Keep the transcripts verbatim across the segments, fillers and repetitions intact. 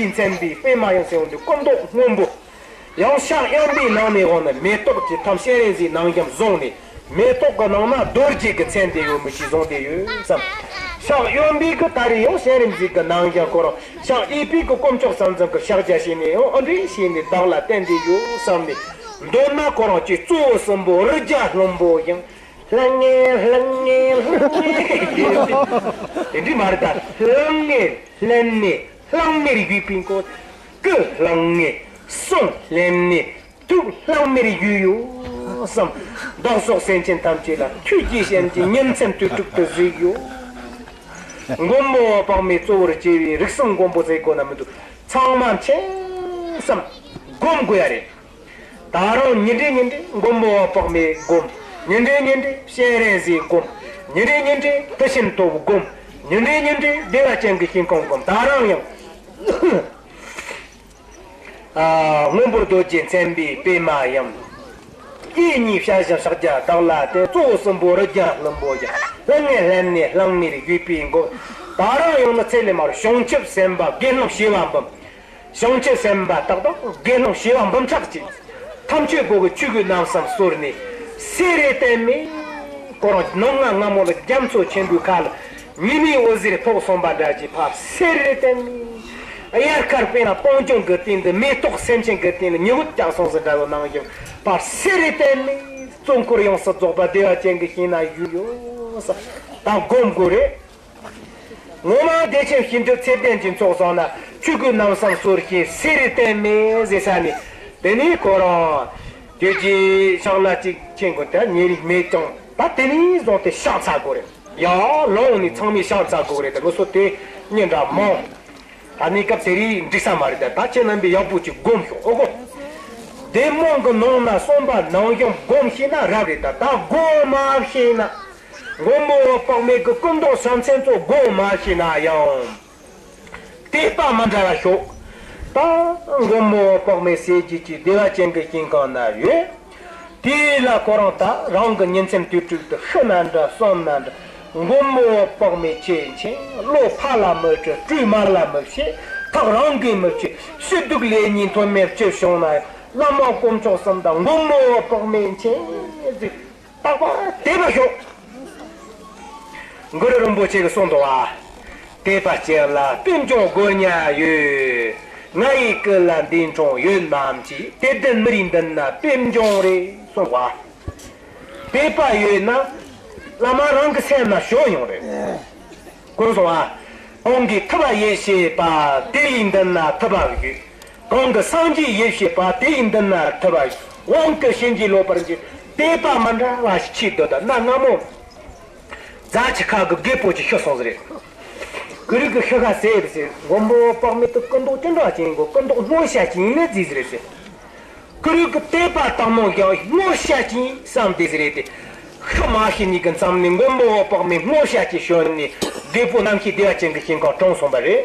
མཚན་པའི་པད་མ་ཡང་ཟེར་འོང་དུས་སྐུ་མདོག་སྔོན་པོ། ཡང་ཕྱག་གཡོན་པའི་ནང་ནས་འོང་ན་མེ་ཏོག་གི་ཐམ་སྤྱན་རས་གཟིགས་ནང་འཇམ་བཟུང་ནས། མེ་ཏོག་གི་ནང་ན་རྡོ་རྗེ་གི་མཚན་དེ་ཡོད་མི་ཅིག་བཟུང་སྟེ་ཡོད་བསམ། ཕྱག་གཡོན་པའི་གི་ད་རེས་ཡང་སྤྱན་རས་གཟིགས་ཀྱི་ནང་འཇམ་ཁོ་རང་ཕྱག་གཡས་པའི་གི་དཀོན་མཆོག་གསུམ་འཛིན་གྱི་ཕྱག་རྒྱ་བྱས་ནས་ཡང་ཨ་འདྲས་བྱས་ནས་བདག་ལ་བསྟན་ཏེ་ཡོད་བསམ་ནས། མདོར་ན་ཁོ་རང་གི་གཙོ་བོ་གསུམ་པོ་རིགས་བརྒྱ་ལྷུན་པོ་ཡང་། ལྷང་ངེ་ལྷང་ངེ་ལྷང་ངེ། དེ་འདྲས་མ་རེད་ད། ལྷང་ངེ་ལྷན་ནེ་ལྷང་མེར་བཞུགས་པའི་སྐུ། སྐུ་ལྷང་ངེ་གསུང་ལྷན་ནེ་ཐུགས་ལྷང་མེར་བཞུགས་ཡོད་བསམ། བདག་སོགས་སེམས་ཅན་ཐམས་ཅད་ལ་ཐུགས་རྗེ་ཅན་གྱི་ཉིན་མཚན་དུས་དྲུག་ཏུ་གཟིགས་ཡོད། མགོན་པོ་འོད་དཔག་མེད་གཙོ་བོར་གྱུར་པའི་རིགས་གསུམ་མགོན་པོ་ཟེར་དགོས་ན་མི་འདུག་ཚང་མ་མཁྱེན་བསམ། སྒོམ་དགོས་ཡ་རེད། ད་རུང་ཉིན་རེ་ཉིན་རེ་མགོན་པོ་འོད་དཔག་མེད་སྒོམ། ཉིན་རེ་ཉིན་རེ་སྤྱན་རས་གཟིགས་སྒོམ། ཉིན་རེ་ཉིན་རེ་དེ་བཞིན་ཏོག་སྒོམ། ཉིན་རེ་ཉིན་རེ་བདེ་བ་ཅན་གྱི་ཞིང་ཁམས་སྒོམ། ད་རུང་ཡང་། ཨ། སྔོན་པོ་རྡོ་རྗེ་མཚན་པའི་པད་མ་ཡང་། གཡས་གཉིས་ཕྱག་བཞི་ཕྱག་རྒྱ་བདག་ལ་བསྟན། གཙོ་བོ་གསུམ་པོ་རིགས་བརྒྱ་ལྷུན་པོ་ཡང་། ལྷང་ངེ་ལྷན་ནེ་ལྷང་མེར་བཞུགས་པའི་སྒོམ། ད་རུང་ཡང་ན་ཚེ་ལས་མར་བྱང་ཆུབ་སེམས་དཔའ་དགེ་སློང་བྱེ་བ་འབུམ། བྱང་ཆུབ་སེམས་དཔའ་དག་དང་དགེ་སློང་བྱེ་བ་འབུམ་ཕྲག་གཅིག་ཐམས་ཅད་པོ་གི་ཆོས་གོས་རྣམ་གསུམ་གསོལ་ནས་སེར་རེ་བསྟན་མེ། ཁོ་རང་ནམ་ང་སྔ་མོ་ལ་རྒྱ་མཚོ་ཆེན་པོའི་ཁ་ལ་ཉི་མའི་འོད་ཟེར་ཕོག་སོང་བ་འདྲ་གྱི་ཕར་སེར་རེ་བསྟན་མེ། དབྱར་ཁར་དཔེར་ན་སྤང་ལྗོངས་ཀྱི་སྟེང་དུ་མེ་ཏོག་སེམས་ཅན་གྱི་སྟེང་ལ་ཉི་འོད་བཀྱགས་སོང་ཟེར་འདྲ་བོ་ནང་བཞིན་ཕར་སེར་རེ་བསྟན་མེ། གཙོ་འཁོར་ཡོངས་སུ་རྫོགས་པ་བདེ་བ་ཅན་གྱི་ཞིང་ན་བཞུགས་ཡོད་ས། ད་སྒོམ་དགོས་རེད། ངོ་མ་བདེ་ཆེན་ཞི་འགྲིབ་ཚད་ལྡན་གྱི་ཚོགས་བསགས་ན་ཆོས་གོས་རྣམ་གསུམ་གསོལ་ཞིང་སེར་རེ་བསྟན་མེ་ཟེར་ས་ནས། དེ་ནས་ཁོ་རང་དུས་ཀྱི་ཞག་ལ་གཅིག་ཕྱིན་དགོས་ཏེ་ཉེ་རིང་མེད་ཀྱང་ད་དེ་ནས་བཟུང་སྟེ་ཕྱག་འཚལ་དགོས་རེད། ཡ་ལོང་ནས་ཚང་མས་ཕྱག་འཚལ་དགོས་རེད་དེ་ངོ་སོ་དེ་ཉིན་འདྲ་མང་། ཨ་ནི་སྐབས་དེ་རིང་འགྲིག་ས་མ་རེད་དེ་ད་ཁྱེད་རྣམ་པས་ཡག་པོ་ཅིག་སྒོམ་ཤོག་ཨོ་གོ། བདེ་སྨོན་གྱི་ནང་ན་གསུངས་པ་ནང་བཞིན་སྒོམ་ཤེས་ན་རབ་རེད་ད་ད་སྒོམ་མ་ཤེས་ན། མགོན་པོ་འོད་དཔག་མེད་ཀྱི་སྐུ་མདོག་བྱམས་སེམས་ཚོ་སྒོམ་མ་ཤེས་ན་ཡང་། དད་པ་མི་འདྲ་བ་ཤོག་ད་མགོན་པོ་འོད་དཔག་མེད་སྲས་བརྒྱུད་ཀྱི་བདེ་བ་ཅན་གྱི་ཞིང་ཁམས་ན་ཡོད། དེ་ལ་ཁོ་རང་ད་རང་གི་ཉིན་མཚན་དུས་དྲུག་ཏུ་ཤི་ན་འདྲ་གསོན་ན་འདྲ། མགོན་པོ་འོད་དཔག་མེད་ཆོས་མཁྱེན། བློ་ཕ་ལ་མི་སྤྲོད། སྤྲོས་མ་ལ་མི་བྱེད། ཐག་རང་གིས་མི་ཆོད། ཕྱི་སྡུག་ལས་ཉེས་དོན་མེད་སྤྱི་བྱུང་ན། བླ་མ་དཀོན་མཆོག་གསུམ་དང་མགོན་པོ་འོད་དཔག་མེད་མཁྱེན་ཟེར། རྟག་པར་དད་པ་ཤོག་གུ་རུ་རིན་པོ་ཆེ་གིས་གསུངས་འདུག་བ། དད་པ་ཅན་ལ་པད་འབྱུང་དགོས་མྱོང་ཡོད། ང་ཡི་སྐུ་ལ་འདས་འཁྲུངས་ཡོད་མ་མཆིས། དད་ལྡན་མི་རིགས་མདུན་ན་པད་འབྱུང་རེད་གསུངས་བ། དད་པ་ཡོད་ན་བླ་མ་རང་གི་སེམས་ན་བྱོན་ཡོང་རེད། གོ་སོང་ཨ། གང་གིས་ཐུབ་པ་ཡིད་བྱེད་པ། དེ་ཡི་མདུན་ན་ཐུབ་པ་ཡོད། གང་གིས་སངས་རྒྱས་ཡིད་བྱེད་པ། དེ་ཡི་མདུན་ན་ཐུབ་པ་ཡོད། དབང་གིས་བྱིན་གྱིས་རློབ་པར་འགྱུར། དད་པ་མི་འདྲ་བ་ཞིག་ཆེད་དུ་ད་གནའ་སྔ་མོ། རྫ་ཆུ་ཁ་རྒད་པོ་ཅིག་ཤི་སོང་ཟེར་རེད། གུ་རུ་གིས་ཤི་ཁ་ཟེར་ཟེར། མགོན་པོ་འོད་དཔག་མེད་དུ་སྐུ་མདོག་ཅི་འདྲ་ཅིག་ཡིན་གོ། སྐུ་མདོག་སྔོ་ཤ་ཅིག་ཡིན་ནི་ཟིག་ཟེར་རེད་ཟེར། གུ་རུ་གི་དད་པ་དང་མོ་ཀྱང་སྔོ་ཤ་ཅིག་བསམ་དེ་ཟེར་རེད་དེ། ཤི་མ་ཤི་གཉིས་ཀྱི་མཚམས་ནས་མགོན་པོ་འོད་དཔག་མེད་སྔོ་ཤ་ཅིག་བྱོན་ནས་བདེ་པོ་རྣམ་ཤེས་བདེ་བ་ཅན་གྱི་ཞིང་ཁམས་གྲོངས་སོང་བ་རེད།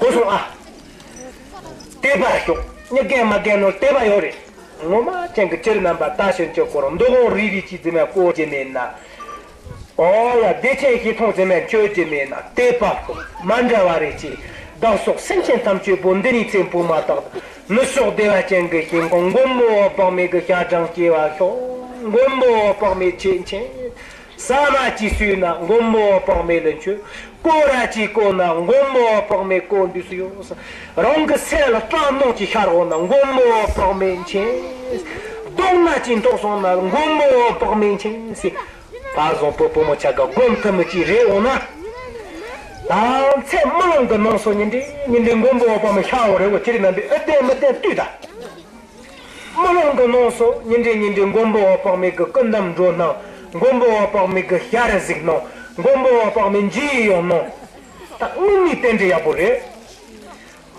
གོ་སོང་ཨ། དད་པ་ཤོག་མི་རྒན་མ་རྒན་ནོར་དད་པ་ཡོད་རེད། ངོ་མ་ཅན་གྱི་ཁྱེད་རྣམ་པ་ལྟ་ཞིབ་བྱེད་སྐོར་མདོ་དབང་རིལ་རིལ་གྱིས་འཛིན་མ་བཀོལ་རྒྱུ་མེད་ན། ཨོ་ཡ་བདེ་ཆེན་ཞི་མཐོང་འཛིན་མ་བཅོས་རྒྱུ་མེད་ན་དད་པ་ཤོག་མ་འདྲ་བ་རེད་ཅེས་བདག་སོགས་སེམས་ཅན་ཐམས་ཅད་པོ་འདི་ནས་ཚེ་འཕོས་མ་ཐག་ནུབ་ཕྱོགས་བདེ་བ་ཅན་གྱི་ཞིང་ཁམས་མགོན་པོ་འོད་དཔག་མེད་ཀྱི་ཞལ་གྲངས་སྐྱེ་བ་ཤོག་མགོན་པོ་འོད་དཔག་མེད་ཆོས་མཁྱེན། ཟ་མ་ཅིག་ཟོས་ན་མགོན་པོ་འོད་དཔག་མེད་ལ་མཆོད། སྐོར་ར་ཅིག་བསྐོར་ན་མགོན་པོ་འོད་དཔག་མེད་སྐུ་མདུན་དུ་ཡོད། རང་གི་སེམས་ལ་སྐྲག་སྣང་ཅིག་ཤར་འོང་ན་མགོན་པོ་འོད་དཔག་མེད་མཁྱེན། གདོང་ན་ཅིག་འདོགས་སོང་ན་མགོན་པོ་འོད་དཔག་མེད་མཁྱེན་ཟེར། ད་བཟང་པོ་བུ་མོ་ཆ་ག་སྒོམ་ཐུབ་མི་ཅིག་རེད་འོང་ན། ད་ཚེ་མི་ལོང་གི་ནང་སོ་ཉིན་འདྲེ་ཉིན་འདྲེ་མགོན་པོ་འོད་དཔག་མེད་ཤར་འོང་རེད་འོ་ཁྱེད་རྣམ་པས་ཨེ་བདེན་མི་བདེན་ལྟོས་དང་། མི་ལོང་གི་ནང་སོ་ཉིན་འདྲེ་ཉིན་འདྲེ་མགོན་པོ་འོད་དཔག་མེད་ཀྱི་སྐུ་འདམ་འགྲོ་སྣང་། མགོན་པོ་འོད་དཔག་མེད་ཀྱི་ཞལ་ར་གཟིགས་སྣང་། མགོན་པོ་འོད་དཔག་མེད་མཇལ་ཡོང་སྣང་། ད་དངོས་གནས་རྟེན་འབྲེལ་ཡག་པོ་རེད།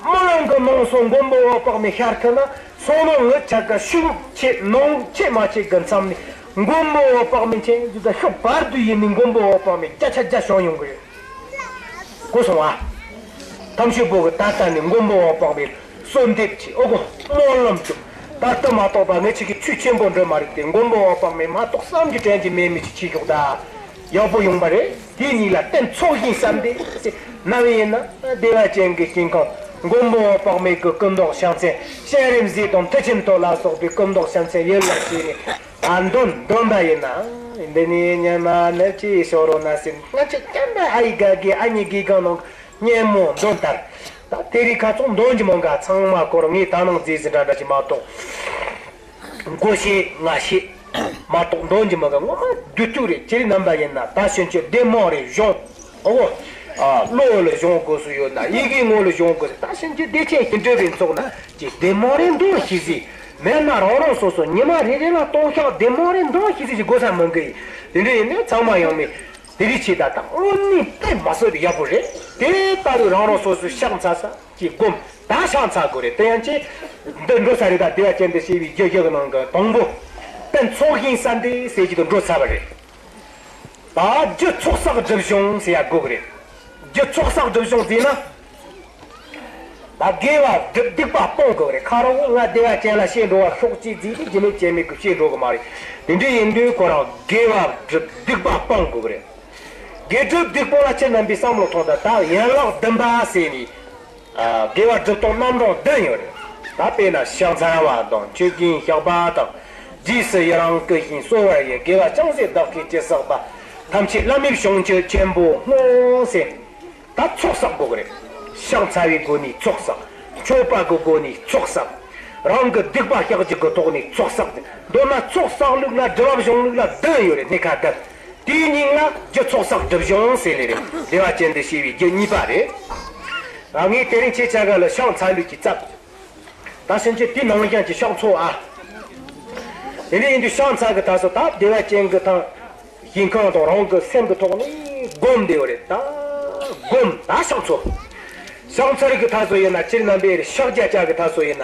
མི་ལོང་གི་ནང་སོ་མགོན་པོ་འོད་དཔག་མེད་ཤར་ཐུབ་ན་སོ་ནང་ངི་ཆ་ག་ཤུགས་ཆེ་ནང་ཆེ་མ་ཆེ་གི་མཚམས་ནས་མགོན་པོ་འོད་དཔག་མེད་མཁྱེན་ཟེར་ད་ཤོག་བར་དུ་ཡིན་ནས་མགོན་པོ་འོད་དཔག་མེད་བརྒྱ་ཆ་བརྒྱ་བྱོན་ཡོང་གི་རེད། གོ་སོང་ཨ། ཐམས་ཅད་པོ་གི་ད་ལྟ་ནས་མགོན་པོ་འོད་དཔག་མེད་གསོལ་འདེབས་ཀྱི་ཨོ་གོ་སྨོན་ལམ་བྱུང་། ད་ལྟ་མ་གཏོགས་པ་ངེད་ཅག་གི་ཆོས་ཆེན་པོ་འདྲ་མ་རེད་དེ་མགོན་པོ་འོད་དཔག་མེད་མ་གཏོགས་བསམ་གྱིས་དྲན་གྱི་མེད་མི་ཅིག་ཆེ་ཤོག་ད། ཡག་པོ་ཡོང་པ་རེད། དེ་གཉིས་ལ་རྟེན་ཚོགས་ཞིང་བསམ་སྟེ་ཟེར། ནམ་ཡིན་ན་བདེ་བ་ཅན་གྱི་ཞིང་ཁམས་མགོན་པོ་འོད་དཔག་མེད་ཀྱི་སྐུ་མདོག་ཕྱག་མཚན་སྤྱན་རས་གཟིགས་དང་མཐུ་ཆེན་ཐོག་ལ་སོགས་པའི་སྐུ་མདོག་ཕྱག་མཚན་ཡིད་ལ་བྱས་ནས། ཨ། འདོན་འདོན་པ་ཡིན་ན། འདི་ནི་ཉི་མ་ནུབ་ཀྱི་ཞོར་ན་ཟེར། ང་ཚོ་སྐྱེམས་པ་ཨ་ཡི་དགའ་དགའི་ཨ་མྱེས་དགེ་རྒན་ནང་སྙན་མོ་འདོན་ལྟར། ད་དེ་རིང་ཁ་ཚོགས་འདོན་གྱི་མང་ག་ཚང་མ་སྐོར་ངས་ད་ནང་རྫས་ཟིན་འདྲ་འདྲ་ཞིག་མ་གཏོགས། མགོ་ཤེས་ང་ཤེས་མ་གཏོགས་འདོན་གྱི་མང་ག་ངོ་མ་བདུད་དུ་རེད། ཁྱེད་རིགས་རྣམ་པ་ཡིན་ན་ད་ཕྱིན་ཆད་བདེ་མོ་རེ་གཞུང་། ཨོ། ཨ། བློ་ལ་གཞུང་དགོས་སུ་ཡོད་ན་ཡི་གེ་ངོ་ལ་གཞུང་དགོས་སུ། ད་ཕྱིན་ཆད་བདེ་ཆེན་ཞི་འགྲོ་བའི་ཚོགས་ན་ཅི་བདེ་མོ་རེ་འདོན་ཤེས་ཟིན། མེད་ན་རང་རང་སོ་སོ་ཉི་མ་རེ་རེ་ལ་སྟོང་ཕྲག་བདེ་མོ་རེ་འདོན་ཤེས་ཟིན་ཞིག་དགོས་ས་མང་གི་ཡིན། དེ་འདྲ་ཡིན་ན་ཚང་མ་ཡང་མི། དེ་རིགས་ཆེ་ད་དང་དངོས་གནས་དཔེ་མ་སྲིད་པའི་ཡག་པོ་རེད། དེ་ལྟ་བུའི་རང་རང་སོ་སོའི་ཕྱག་འཚལ་ས་ཀྱི་སྒོམ་ད་ཕྱག་འཚལ་དགོས་རེད། དེ་ཡང་ཅི་འདི་འགྲོ་ས་རེད། ད་བདེ་བ་ཅན་དུ་སྐྱེ་བའི་རྒྱུ་རྒྱུ་གི་ནང་གི་དང་པོ་རྟེན་ཚོགས་ཞིང་བསམ་སྟེ་ཟེར་གྱི་དུ་འགྲོ་ཚར་བ་རེད། ད་རྒྱུ་ཚོགས་བསགས་སྒྲིབ་སྦྱོང་ཟེར་ཡ་དགོས་གི་རེད། རྒྱུ་ཚོགས་བསགས་སྒྲིབ་སྦྱོང་ཟེར་ན། ད་དགེ་བ་སྒྲུབ་སྡིག་པ་སྤོང་དགོས་རེད། ཁ་རོག་ང་བདེ་བ་ཅན་ལ་སྐྱེ་འགྲོ་བ་ཤོག་ཅིག་བརྩིས་ཏེ་རྒྱུ་མེད་རྐྱེན་མེད་ཀྱི་སྐྱེ་འགྲོ་གི་མ་རེད། དེ་འདྲ་ཡིན་དུས་ཁོ་རང་དགེ་བ་སྒྲུབ་སྡིག་པ་སྤོང་དགོས་རེད། དགེ་སྒྲུབ་སྡིག་སྤོང་ལ་ཁྱེད་རྣམ་པས་བསམ་བློ་ཐོངས་དང་། ད་ཡན་ལག་བདུན་པ་ཟེར་ནས། ཨ། དགེ་བ་སྒྲུབ་སྟངས་རྣམ་གྲངས་བདུན་ཡོད་རེད། ད་དཔེར་ན་ཕྱག་འཚལ་བ་དང་མཆོད་ཀྱིན་བཤགས་པ་དང་། རྗེས་སུ་ཡི་རང་བསྐུལ་ཞིང་གསོལ་བར་བྱ། དགེ་བ་ཅུང་ཟད་བདག་གིས་ཅི་བསགས་པ། ཐམས་ཅད་བླ་མེད་བྱང་ཆུབ་ཆེན་པོར་བསྔོ་ཟེར། ད་ཚོགས་བསགས་དགོས་ཀྱི་རེད། ཕྱག་འཚལ་བའི་སྒོ་ནས་ཚོགས་བསགས། མཆོད་པ་གི་སྒོ་ནས་ཚོགས་བསགས། རང་གི་སྡིག་པ་བཤགས་རྒྱུ་གི་ཐོག་ནས་ཚོགས་བསགས་ཏེ། མདོར་ན་ཚོགས་བསགས་ལུགས་ལ་སྒྲུབ་པ་སྦྱོང་ལུགས་ལ་བདུན་ཡོད་རེད། སྣེ་ཁ་བདུན། དེའི་སྙིང་ལ་རྒྱུ་ཚོགས་བསགས་སྒྲིབ་སྦྱོང་ཟེར་ལེ་རེད། བདེ་བ་ཅན་དུ་སྐྱེ་བའི་རྒྱུ་གཉིས་པ་རེད། ཨ། ངས་དེ་རིང་ཁྱེད་ཅག་ག་ལ་ཕྱག་འཚལ་ལུགས་ཀྱི་རྩ། ད་ཕྱིན་ཆད་དེའི་ནང་བཞིན་གྱི་ཕྱག་འཚལ་ཨ། དེ་འདྲ་ཡིན་དུས་ཕྱག་འཚལ་གི་ད་སོ་ད་བདེ་བ་ཅན་གྱི་ཐང་ཞིང་ཁམས་དང་རང་གི་སེམས་ཀྱི་ཐོག་ནས་སྒོམ་བསྡད་ཡོད་རེད། ད་སྒོམ་ད་ཕྱག་འཚལ། ཕྱག་འཚལ་གི་ད་སོ་ཡིན་ན་ཁྱེད་རྣམ་པས་ཕྱག་རྒྱ་བཅའ་གི་ད་སོ་ཡིན་ན།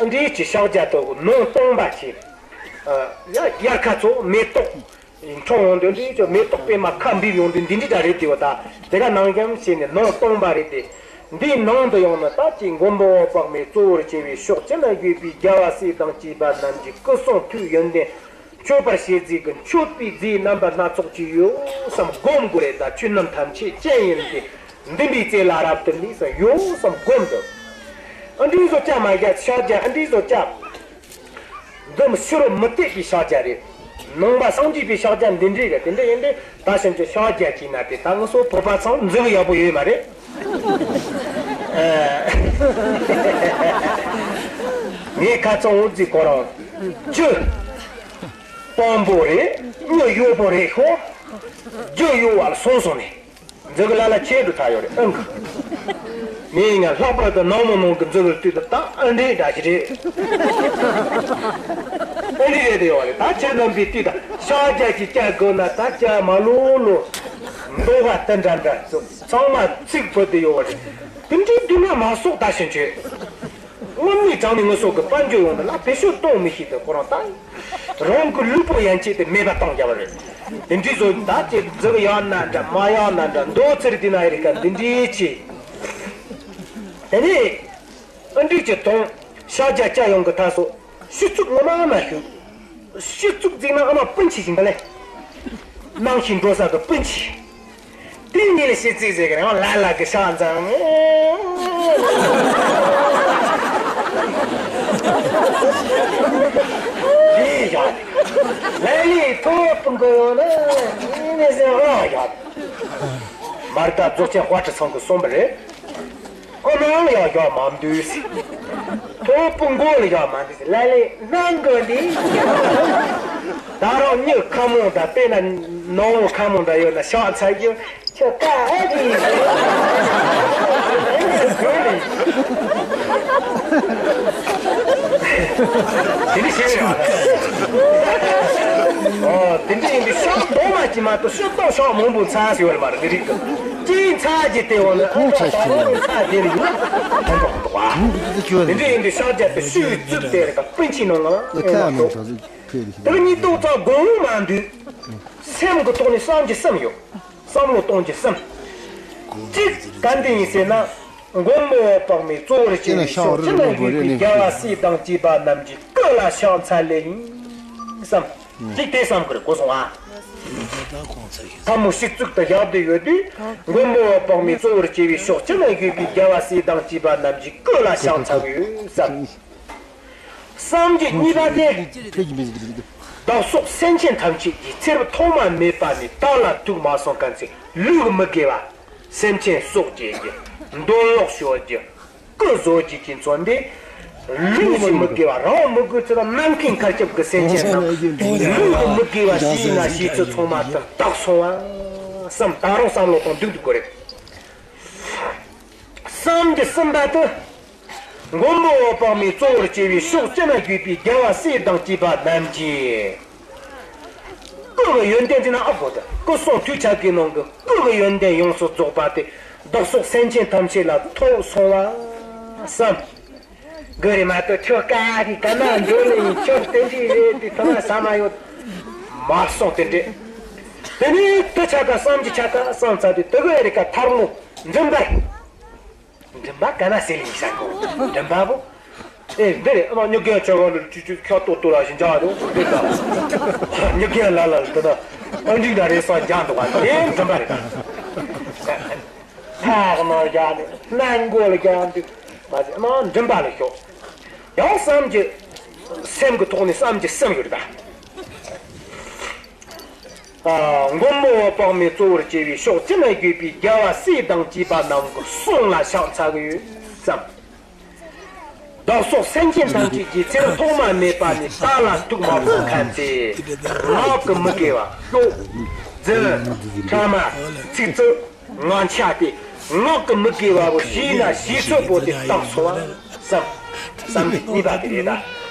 ཨ། འདྲིས་ཀྱི་ཕྱག་རྒྱ་དུ་ནོར་སྟོང་པ་ཆེ། ཨ། ཡ་དབྱར་ཁ་ཚོ་མེ་ཏོག་འཁྲུངས་ཡོང་དུས་འདི་ཚོ་མེ་ཏོག་པད་མ་ཁ་འབིབས་ཡོང་དུས་འདི་འདྲི་འདྲ་རེད་དེ་བ། ད་དེ་ག་ནང་རྐྱང་བྱས་ནས་ནོར་སྟོང་པ་རེད་དེ། འདིའི་ནང་དུ་ཡོང་ན་ད་ཅི་མགོན་པོ་འོད་དཔག་མེད་གཙོ་བོར་བྱས་པའི་ཕྱོགས་བཅུ་ན་བཞུགས་པའི་རྒྱལ་བ་སྲས་དང་བཅས་པ་རྣམས་ཀྱི་སྐུ་གསུང་ཐུགས་ཡོན་ཏན་མཆོད་པར་བྱེད་རྫས་ཀྱི་མཆོད་པའི་རྫས་རྣམ་པ་སྣ་ཚོགས་ཀྱི་ཡོད་བསམ་སྒོམ་དགོས་རེད། ད་ཆོས་རྣམས་ཐམས་ཅད་སྤྱན་ཡིན་ཏེ། འདུན་པའི་རྩེ་ལ་རབ་ཏུ་གནས་སུ་ཡོད་བསམ་སྒོམ་དུ། ཨ་འདྲིས་བཟོ་ལྕགས་མ་རྒྱ་ཕྱག་རྒྱ་ཨ་འདྲིས་བཟོ་ལྕགས། འདི་མི་ཕྱི་རུ་མི་གཏད་པའི་ཕྱག་རྒྱ་རེད། ནང་པ་སངས་རྒྱས་པའི་ཕྱག་རྒྱ་འདི་འདྲས་རེད། དེ་འདྲ་ཡིན་དུས་ད་ཕྱིན་ཆད་ཕྱག་རྒྱ་བྱས་ན་དེ་ད་ང་ཚོ་བོད་པ་ཚང་མཛུབ་ཡག་པོ་ཡོད་མ་རེད། ཨ། ངས་ཁ་ཚང་འུར་ཙི་ཁོ་རང་ཅི་དཔང་པོ་རེད། མྱི་གཡོག་པོ་རེད་ཤོག་རྒྱུ་གཡོག་བ་ལ་སོང་སོང་ནས། མཛུབ་གུ་ལ་ལ་ཁྱེད་དུ་ཐག་ཡོད་རེད། ཨང་གི། ངས་ཡིན་ན་ལྷག་པར་དུ་ནང་མི་ནང་གི་མཛུབ་གུ་ལ་ལྟོས་དུས་ད་ཨ་འདྲས་འདྲ་ཞིག་རེད། ཨ་འདྲས་རེད་དེ་ཡོད་རེད། ད་ཁྱེད་རྣམ་པའི་ལྟོས་དང་ཕྱག་རྒྱ་ཅིག་བཅའ་དགོས་ན་ད་བཅའ་མ་ལོ་ལོ། མདོ་བ་དེ་འདྲ་འདྲ་ཚང་མ་ཚིག་བུད་དེ་ཡོད་རེད། དེ་འདྲས་དུས་ན་མ་སོགས་ད་ཕྱིན་ཆད། དངོས་གནས་དྲང་ནས་ངུ་སོགས་ཀྱི་དཔལ་འབྱོར་ཡོང་དུ་ལ་བེད་སྤྱོད་གཏོང་མི་ཤེས་ཏེ་ཁོ་རང་ད། རང་གི་ལུས་པོ་ཡན་ཆད་དེ་མེད་པ་བཏང་རྒྱ་བ་རེད། དེ་འདྲའི་བཟོ་ད་ཅི་མཛུབ་ཡག་ན་འདྲ་མ་ཡག་ན་འདྲ་མདོ་ཚིར་དེ་ན་ཡི་རིགས་ཀ་འདི་འདྲའི་ཆེ། དེ་ནས་ཨ་འདྲས་ཀྱི་དོང་ཤ་རྒྱ་སྐྱ་ཡོང་གི་ད་སོ་ཤི་ཚུགས་ངོ་མ་མ་ཤུ། ཤི་ཚུགས་ཙིག་ན་ཨ་མ་སྤུན་ཆེ་ཞིང་པ་ལས། ནང་བཞིན་འགྲོ་ས་གི་སྤུན་ཆེ། དེ་ཉིད་ལ་ཤི་ཚིག་ཟེར་གི་རང་ལ་ལ་གི་ཤག་འཛིན་ངེ་ཡ། ལ་ལས་ཐོབ་པ་འགོ་ཡོང་ན་ངེ་ཟེར་རང་ཡ། མར་ད་རྫོགས་ཆེན་དཔལ་ཁྲི་ཚང་གི་གསུངས་པ་རེད། ཨོ་ནང་ཡང་ཡོད་མ་འདུས། ཐོབ་པོ་མགོ་ལ་ཡོད་མ་འདུས། ལ་ལས་སྣང་དགོས་ནི། ད་རུང་མྱི་ཁ་མོ་འདྲ་དཔེར་ན་ནོར་བུ་ཁ་མོ་འདྲ་ཡོད་ན་ཤག་འཚལ་རྒྱུ་ཁྱོད་ཀ་ཨེ་གི། དེ་འདྲ་བྱས་ཡོད། ཨོ་དེ་འདྲ་ཡིན་དུས་ཤག་འདོགས་མ་བྱེད་མ་གཏོགས་ཤོད་སྟངས་ཤག་མང་པོ་འཚལ་ཟེར་བ་ལ་མ་རེད་འདི་རིགས་ཀྱི། ཅིའི་ཚ་རྒྱུ་དེ་འོ་ན་ཨ་ཅག་ད་རུང་ཚ་རྒྱུ་ནི་ཡིན་ན་ཕན་ཐོགས་འདུག་བ། དེ་འདྲ་ཡིན་དུས་ཤག་རྒྱ་དེ་ཤུལ་བཙུགས་དེ་རེད་ཀ་སྤུན་མཆེད་ནང་ལ་ཡོང་མ་གཏོགས། དེ་གཉིས་ལྟོ་ཚང་དགོངས་མ་འདུས། སེམས་ཀྱི་ཐོག་ནས་བསམ་གྱི་བསམ་ཡོད། བསམ་བློ་གཏོང་གྱི་བསམ། གཅིག་ག་འདི་ཡིན་ཟེར་ན། མགོན་པོ་འོད་དཔག་མེད་གཙོ་བོར་བྱས་ནས་ཕྱོགས་ཅི་ན་བཞུགས་པའི་རྒྱལ་བ་སྲས་དང་བཅས་པ་རྣམས་ཀྱི་སྐུ་ལ་ཕྱག་འཚལ་ལེ་ཡིན་བསམ། གཅིག་དེ་བསམ་གི་རེད་གོ་སོང་ཨ། ཐལ་མོ་སྤྱི་གཙུག་ཏུ་བཞག་སྟེ་ཡོད་དུས། མགོན་པོ་འོད་དཔག་མེད་གཙོ་བོར་གྱུར་པའི་ཕྱོགས་སྤྱི་ན་བཞུགས་པའི་རྒྱལ་བ་སྲས་དང་བཅས་པ་རྣམས་ཀྱི་སྐུ་ལ་ཕྱག་འཚལ་གྱི་ཡོད་བསམ། བསམ་རྒྱུ་གཉིས་པ་དེ། བདག་སོགས་སེམས་ཅན་ཐམས་ཅད་ཀྱི་ཚེ་རབས་ཐོག་མ་མེད་པ་ནས་ད་ལ་ཐུག་མ་སོང་མཁན་ཚེ་ལུས་ཀྱི་མི་དགེ་བ། སེམས་ཅན་སྲོག་བཅད་ཀྱི་འདོད་ལོག་ཞོག་རྒྱུ། སྐུ་བཟོ་རྒྱུ་གྱི་མཚོན་ཏེ། ལུས་ཀྱི་མི་དགེ་བ་རང་མི་དགོས་ཚུལ་དང་ནམ་མཁའི་མཁའ་ཁྱབ་ཀྱི་སེམས་ཅན་རྣམས་ལུས་ཀྱི་མི་དགེ་བ་བྱས་ན་བྱས་ཚུལ་ཚང་མ་དུ་བདག་སོང་བ་བསམ། ད་རུང་བསམ་བློ་གཏོང་འདུག་འདུག་དགོས་རེད། བསམ་རྒྱུ་གསུམ་པ་དུ། མགོན་པོ་འོད་དཔག་མེད་གཙོ་བོར་གྱུར་པའི་ཕྱོགས་སྤྱི་ན་བཞུགས་པའི་རྒྱལ་བ་སྲས་དང་བཅས་པ་རྣམས་ཀྱི་སྐུ་གི་ཡོན་ཏན་ཟེར་ན་ཨ་གོ་ད་སྐུ་གསུང་ཐུགས་ཆ་གི་ནང་གི་སྐུ་གི་ཡོན་ཏན་ཡོངས་སུ་རྫོགས་པ་དེ་བདག་སོགས་སེམས་ཅན་ཐམས་ཅད་ལ་ཐོབ་སོང་བ་བསམ། གི་རེད་མ་གཏོགས་ཁྱོད་དཀའ་ཧི་ག་ན་འགྲོ་ནི་ཡིན། ཁྱོད་དེ་འདྲའི་རེད་དེ་ཐོག་མ་ས་མ་ཡོད་མ་སོང་། དེ་འདྲས་དེ་ནས་དུ་ཆ་ཀ་བསམ་གྱི་ཆ་ཀ་བསམ་ཚར་དུས་དུ་གི་རེད་ཀ་ཐལ་མོ་མགྲིན་པར། མགྲིན་པ་ག་ན་ཟེར་ལེ་ཡིན་ས་གོ་མགྲིན་པ་བོ། ཨེ་འདི་རེད་ཨ་མ་མྱུ་གུ་ཡང་ཆོག་གོ་ལ་ཅུ་ཅུ་ཁྱོད་ཏོ་ཏོ་ལ་ཞིག་འཇག་འདུག་འདི་ལ། མྱུ་གུ་ཡང་ལ་ལ་འདི་ན་ཨ་འགྲིག་ད་རེད་སོང་འཇག་འདུག་ག་དེ་མགྲིན་པ་རེད་ད། ཐག་ནོར་རྒྱག་ནས་སྣ་མགོ་ལ་རྒྱག་འདུག་མ་ཟད་ཨ་མ་མགྲིན་པ་ལ་ཞོག་ཡང་བསམ་གྱི་སེམས་ཀྱི་ཐོག་ནས་བསམ་གྱི་སེམས་ཡོད་རེད་ད། མགོན་པོ་འོད་དཔག་མེད་གཙོ་བོར་གྱུར་པའི་ཕྱོགས་སྤྱི་ན་བཞུགས་པའི་རྒྱལ་བ་སྲས་དང་བཅས་པ་རྣམས་ཀྱི་གསུང་ལ་ཕྱག་འཚལ་གྱི་ཡོད་བསམ། བདག་སོགས་སེམས་ཅན་ཐམས་ཅད་ཀྱི་ཚེ་རབས་ཐོག་མ་མེད་པ་ནས་ད་ལ་ཐུག་མ་སོང་མཁན་ཚེ་ངག་གི་མི་དགེ་བ་ཤོ་རྫུན་ཕྲ་མ་ཚིག་རྩུབ་ངག་འཁྱལ་ཏེ་ངག་གི་མི་དགེ་བ་བོ་བྱས་ན་བྱས་ཚོད་པོ་དེ་བཏང་སོང་བ་བསམ། བསམ་གྱི་གཉིས་པ་དེ་རེད་ད།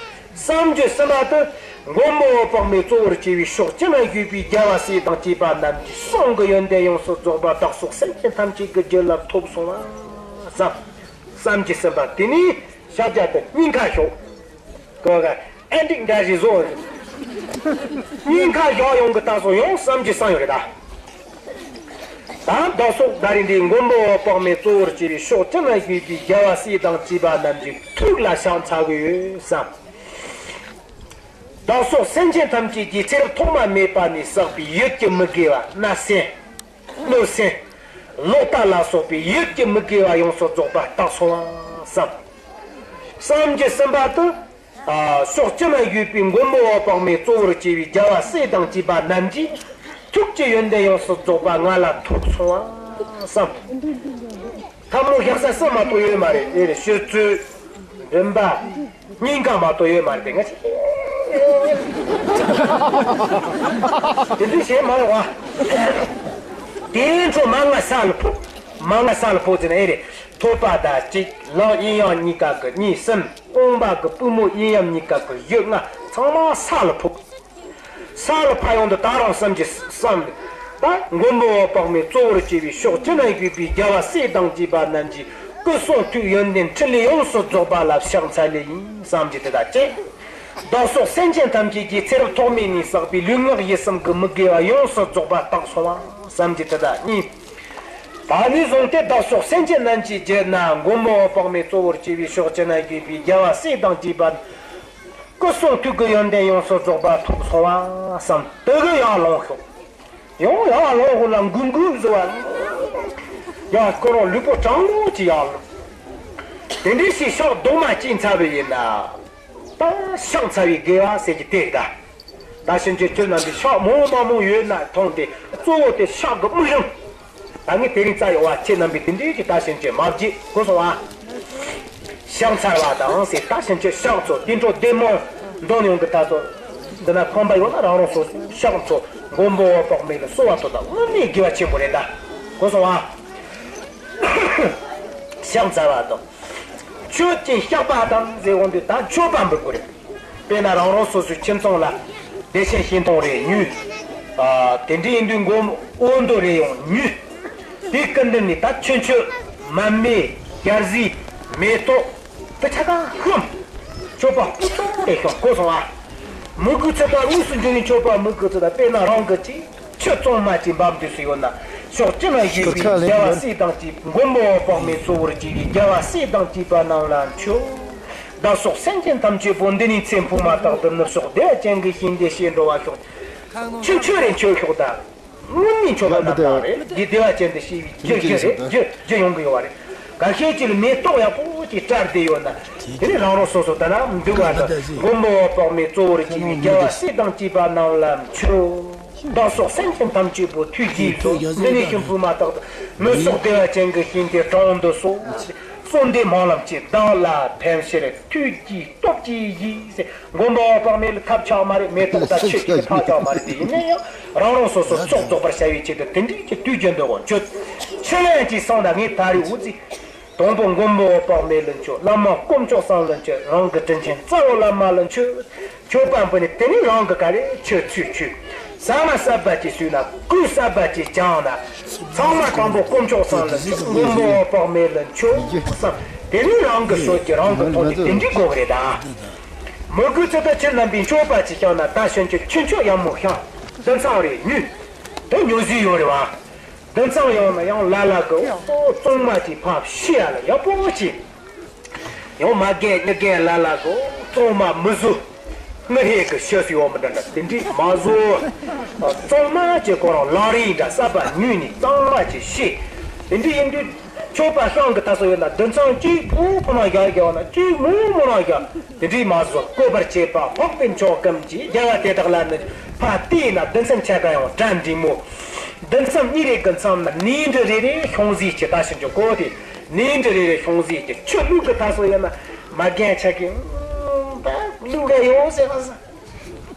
བསམ་རྒྱུ་གསུམ་པ་དུ། མགོན་པོ་འོད་དཔག་མེད་གཙོ་བོར་གྱུར་པའི་ཕྱོགས་སྤྱི་ན་བཞུགས་པའི་རྒྱལ་བ་སྲས་དང་བཅས་པ་རྣམས་ཀྱི་གསུང་གི་ཡོན་ཏན་ཡོངས་སུ་རྫོགས་པ་བདག་སོགས་སེམས་ཅན་ཐམས་ཅད་ཀྱི་རྒྱུད་ལ་ཐོབ་སོང་བ་བསམ། བསམ་རྒྱུ་གསུམ་པ་དེ་ནས་ཕྱག་རྒྱ་དུ་སྙིང་ཁ་ཞོག་གོ་ག་ཨེ་འགྲིག་འདྲ་ཞིག་བཟོ། སྙིང་ཁ་ཞོག་ཡོང་གི་ད་སོང་ཡོང་བསམ་རྒྱུ་བསམ་ཡོད་རེད་ད། ད་བདག་སོགས་ད་རིང་འདིའི་མགོན་པོ་འོད་དཔག་མེད་གཙོ་བོར་གྱུར་པའི་ཕྱོགས་སྤྱི་ན་བཞུགས་པའི་རྒྱལ་བ་སྲས་དང་བཅས་པ་རྣམས་ཀྱི་ཐུགས་ལ་ཕྱག་འཚལ་གྱི་ཡོད་བསམ། བདག་སོགས་སེམས་ཅན་ཐམས་ཅད་ཀྱི་ཚེ་རབས་ཐོག་མ་མེད་པ་ནས་བསགས་པའི་ཡིད་ཀྱི་མི་དགེ་བ་བརྣབ་སེམས། གནོད་སེམས། ལོག་ལྟ་ལ་སོགས་པའི་ཡིད་ཀྱི་མི་དགེ་བ་ཡོངས་སུ་རྫོགས་པ་བཏང་སོང་བ་བསམ། བསམ་རྒྱུ་གསུམ་པ་དུ། ཕྱོགས་སྤྱི་ན་བཞུགས་པའི་མགོན་པོ་འོད་དཔག་མེད་གཙོ་བོར་གྱུར་པའི་རྒྱལ་བ་སྲས་དང་བཅས་པ་རྣམས་ཀྱི་ཐུགས་ཀྱི་ཡོན་ཏན་ཡོངས་སུ་རྫོགས་པ་ང་ལ་ཐོབ་སོང་བ་བསམ། ཐལ་མོ་བཞག་ས་གསུམ་མ་གཏོགས་ཡོད་མ་རེད། ཨེ་རེད་ཤོད་ཚོད། མགྲིན་པ། སྙིང་ག་མ་གཏོགས་ཡོད་མ་རེད་དེ་ང་ཚོ། དེ་འདྲ་བྱས་མ་ཡོང་བ། དེའི་འཕྲོ་མ་ང་ས་ལ་ཕོག་མ་ང་ས་ལ་ཕོག་ཟེར་ན་ཨེ་རེད། ཐོད་པ་དང་གཅིག་ལག་གཡས་གཡོན་གཉིས་ཀ་གི་གཉིས་གསུམ། རྐང་པ་གི་པུས་མོ་གཡས་གཡོན་གཉིས་ཀ་གི་བཞི་ལྔ་ཚང་མ་ས་ལ་ཕོག་ས་ལ་ཕར་ཡོང་དུས་ད་རུང་བསམ་གྱི་བསམ། ད་མགོན་པོ་འོད་དཔག་མེད་གཙོ་བོར་གྱུར་པའི་ཕྱོགས་སྤྱི་ན་བཞུགས་པའི་རྒྱལ་བ་སྲས་དང་བཅས་པ་རྣམས་ཀྱི་སྐུ་གསུང་ཐུགས་ཡོན་ཏན་ཕྲིན་ལས་ཡོངས་སུ་རྫོགས་པ་ལ་ཕྱག་འཚལ་ལེ་ཡིན་བསམ་གྱི་དེ་དག་བཅས། བདག་སོགས་སེམས་ཅན་ཐམས་ཅད་ཀྱི་ཚེ་རབས་ཐོག་མེད་ནས་བསགས་པའི་ལུས་ངག་ཡིད་གསུམ་གྱི་མི་དགེ་བ་ཡོངས་སུ་རྫོགས་པ་བཏང་སོང་བ་བསམ་གྱི་དེ་དག་གཉིས། ད་ནས་བཟུང་སྟེ་བདག་སོགས་སེམས་ཅན་རྣམས་ཀྱི་རྒྱུད་ན་མགོན་པོ་འོད་དཔག་མེད་གཙོ་བོར་གྱུར་པའི་ཕྱོགས་སྤྱི་ན་བཞུགས་པའི་རྒྱལ་བ་སྲས་དང་བཅས་པ། སྐུ་གསུང་ཐུགས་ཀྱི་ཡོན་ཏན་ཡོངས་སུ་རྫོགས་པ་ཐོབ་སོང་བ་བསམ། དེ་གི་ཡར་ལངས་ཤོག་ཡང་ཡར་ལངས་ཤོག་ལ་འགུལ་འགུལ་བཟོ་བ། ཡང་ཁོ་རང་ལུས་པོ་གྲང་མོ་ཅིག་ཡར་ལངས། དེ་འདྲའི་ཞིག་ཕྱག་རྡོག་མ་གཅིག་འཚལ་བ་ཡིན་ན། ད་ཕྱག་འཚལ་བའི་དགེ་བ་ཟེར་གྱི་དེ་རེད་ད། ད་ཕྱིན་ཆད་ཁྱོད་རྣམས་ཀྱིས་ཕྱག་མང་མང་མང་ཡོད་ན་མཐོང་སྟེ་གཙོ་བོ་དེ་ཕྱག་གི་དམིགས་རིམ། ད་ངས་དེ་རིང་རྩ་ཡོང་བ་ཁྱེད་རྣམ་པས་དེ་འདྲའི་ཅིག་ད་ཕྱིན་ཆད་མ་བརྗེད་གོ་སོང་ཨ། ཕྱག་འཚལ་བ་དང་ཟེར་ད་ཕྱིན་ཆད་ཕྱག་ཚོ་དེ་འཕྲོ་བདེ་མོ་འདོན་ཡོང་གི་ད་ཚོ། འདི་ན་ཁོམ་པ་ཡོད་ན་རང་རང་སོ་སོའི་ཕྱག་ཚོ་མགོན་པོ་འོད་དཔག་མེད་ལ་གསོལ་བ་ཐོབ་ད་དངོས་གནས་དགེ་བ་ཆེན་པོ་རེད་ད་གོ་སོང་ཨ། ཕྱག་འཚལ་བ་དང་། མཆོད་ཅིང་བཤགས་པ་དང་ཟེར་འོང་དུས་ད་མཆོད་པ་འབུལ་དགོས་རེད། དཔེར་ན་རང་རང་སོ་སོའི་ཁྱིམ་ཚང་ལ་བདེ་ཆེན་ཤིང་ཐང་རེ་ཉོས། ཨ་དེ་འདྲ་ཡིན་དུས་མགོ་འོད་མདོ་རེ་ཡང་ཉོས། དེའི་སྐུ་མདུན་ནས་ད་ཆུ་མཆོད་མར་མེ་རྒྱལ་གཟིགས་མེ་ཏོག་དེ་ཆ་ག་ཤོམ། མཆོད་པ་སྤུ་ཙམ་དེ་ཤོམ་གོ་སོང་ཨ། མི་དགོས་ཚོད་ད་དངོས་སུ་འབྱོར་བའི་མཆོད་པ་མི་དགོས་ཚོད་ད་དཔེར་ན་རང་གི་ཅིག་ཆུ་གཙང་མ་ཅིག་འབབ་འདུག་སུ་ཡོད་ན་ཕྱོགས་སྤྱི་ན་བཞུགས་པའི་རྒྱལ་བ་སྲས་དང་བཅས་མགོན་པོ་འོད་དཔག་མེད་གཙོ་བོར་གྱུར་པའི་རྒྱལ་བ་སྲས་དང་བཅས་པ་རྣམས་ལ་མཆོད། བདག་སོགས་སེམས་ཅན་ཐམས་ཅད་པོ་འདི་ནས་ཚེ་འཕོས་མ་ཐག་ཏུ་ནུབ་ཕྱོགས་བདེ་བ་ཅན་གྱི་ཞིང་དེར་གཤེགས་འགྲོ་བ་ཤོག་ཆུ་མཆོད་རེ་མཆོད་ཤོག་ད། དངོས་གནས་མཆོད་པ་རྣམ་དག་རེད། འདི་བདེ་བ་ཅན་དུ་སྐྱེ་བའི་རྒྱུ་རྒྱུ་རེད། རྒྱུ་རྒྱུ་ཡོང་གི་ཡོད་པ་རེད། འགའ་ཤས་ཀྱིས་མེ་ཏོག་ཡག་པོ་ཅིག་བཀྲ་བསྡད་ཡོད་ན། དེ་ནི་རང་རང་སོ་སོ་ལྟ་ན་འདུག་པ་དང་། མགོན་པོ་འོད་དཔག་མེད་གཙོ་བོར་གྱུར་པའི་རྒྱལ་བ་སྲས་དང་བཅས་པ་རྣམས་ལ་མཆོད། བདག་སོགས་སེམས་ཅན་ཐམས་ཅད་པོ་ཐུགས་རྗེས་གཟིགས། འདི་ནས་ཤིང་ཕུ་མ་དག་ཏུ་ནུབ་ཕྱོགས་བདེ་བ་ཅན་གྱི་ཞིང་དེ་དྲང་དུ་གསོལ། གསོལ་འདེབས་སྨོན་ལམ་གྱིས་བདག་ལ་ཕན་ཕྱིར་ཐུགས་རྗེའི་སྟོབས་ཀྱིས་བཞེས་ཟེར། མགོན་པོ་འོད་དཔག་མེད་ལ་ཐབས་ཆག་མ་རེད། མེ་ཏོག་དང་ཆུ་གཅིག་གིས་ཐག་ཆག་མ་རེད། དེ་ཡིན་ན་ཡང་རང་རང་སོ་སོ་ཚོགས་རྫོགས་པར་བྱ་བའི་ཆེད་དུ་དེ་འདྲའི་གི་དུས་རྒྱུན་དུ་འོ་མཆོད། ཕྱི་ལན་གྱིས་སོང་ན་ངས་ད་རེས་འུ་ཚོས་དང་པོ་མགོན་པོ་འོད་དཔག་མེད་ལ་མཆོད། བླ་མ་དཀོན་མཆོག་གསུམ་ལ་མཆོད། རང་གི་དྲིན་ཆེན་རྩ་བའི་བླ་མ་ལ་མཆོད། མཆོད་པ་འབུལ་ནས་དེ་ནས་རང་གི་ག་རེ་མཆོད་ཚུལ་མཆོད། ཟ་མ་ཟབ་པ་ཅིག་ཟོས་ན། གོས་ཟབ་པ་ཅིག་གྱོན་ན། ཚང་མ་དང་པོ་དཀོན་མཆོག་གསུམ་ལ་མཆོད། མགོན་པོ་འོད་དཔག་མེད་ལ་མཆོད་བསམ། དེ་ནས་རང་གི་སྲོག་གི་རང་གི་ཐོག་ནས་དེ་འདྲའི་དགོས་པ་རེད་ད། མི་དགོས་ཚོད་ལྟ། ཁྱེད་རྣམ་པས་མཆོད་པ་ཅིག་བཤམས་ན། ད་ཕྱིན་ཆད་ཁྱུ་མཆོད་ཡག་མོ་བཤམས། རྡུལ་ཚོན་རེ་ཉོས། དེ་ཉོ་རྒྱུ་ཡོད་རེད་བ། རྡུལ་ཚོན་ཡོང་ན་ཡང་ལ་ལ་གི་ཨོ་གཙང་མ་ཅིག་ཕབ་ཤི་ཡ་ལ་ཡག་པོ་ཅིག་ཡང་མ་རྒན་མྱི་རྒན་ལ་ལ་གི་ཨོ་གཙང་མ་མི་བཟོ། ངི་ཧེ་གི་ཤི་སུ་ཡོང་མི་འདྲ་འདྲ་དེ་འདྲས་མ་བཟོ། གཙང་མ་ཅིག་ཁོ་རང་ལག་རིས་འདྲ་གསར་པ་ཉོས་ནས་གཙང་མ་ཅིག་ཤི། དེ་འདྲས་ཡིན་དུས་མཆོད་པ་བཤམས་གི་ད་སོ་ཡོད་ན་རྡུལ་ཚོན་གཅིག་ཕུ་ཕུ་ན་བཞག་བཞག་ན་གཅིག་མུ་མུ་ན་བཞག་དེ་འདྲས་མ་བཟོ། བཀོད་པར་བྱེད་པ་འཕགས་པའི་མཆོག་གམ་གྱི་རྒྱལ་བ་དེ་དག་ལ་ནི། ཕར་བལྟས་ན་རྡུལ་ཚོན་ཆ་ག་ཡང་གྲ་འགྲིག་མོ། རྡུལ་ཚོན་གཉིས་རེ་གི་མཚམས་ན་ནས་འབྲུ་རེ་རེ་ཤོང་ཟིག་གི་ད་ཕྱིན་ཆད་གོ་དེ། ནས་འབྲུ་རེ་རེ་ཤོང་ཟིག་གི་ཆུ་བླུགས་གི་ད་སོ་ཡོད་ན་མ་རྒན་ཆ་གི་ད་བླུགས་ག་ཡོད་ཟེར་བ་ཟེར།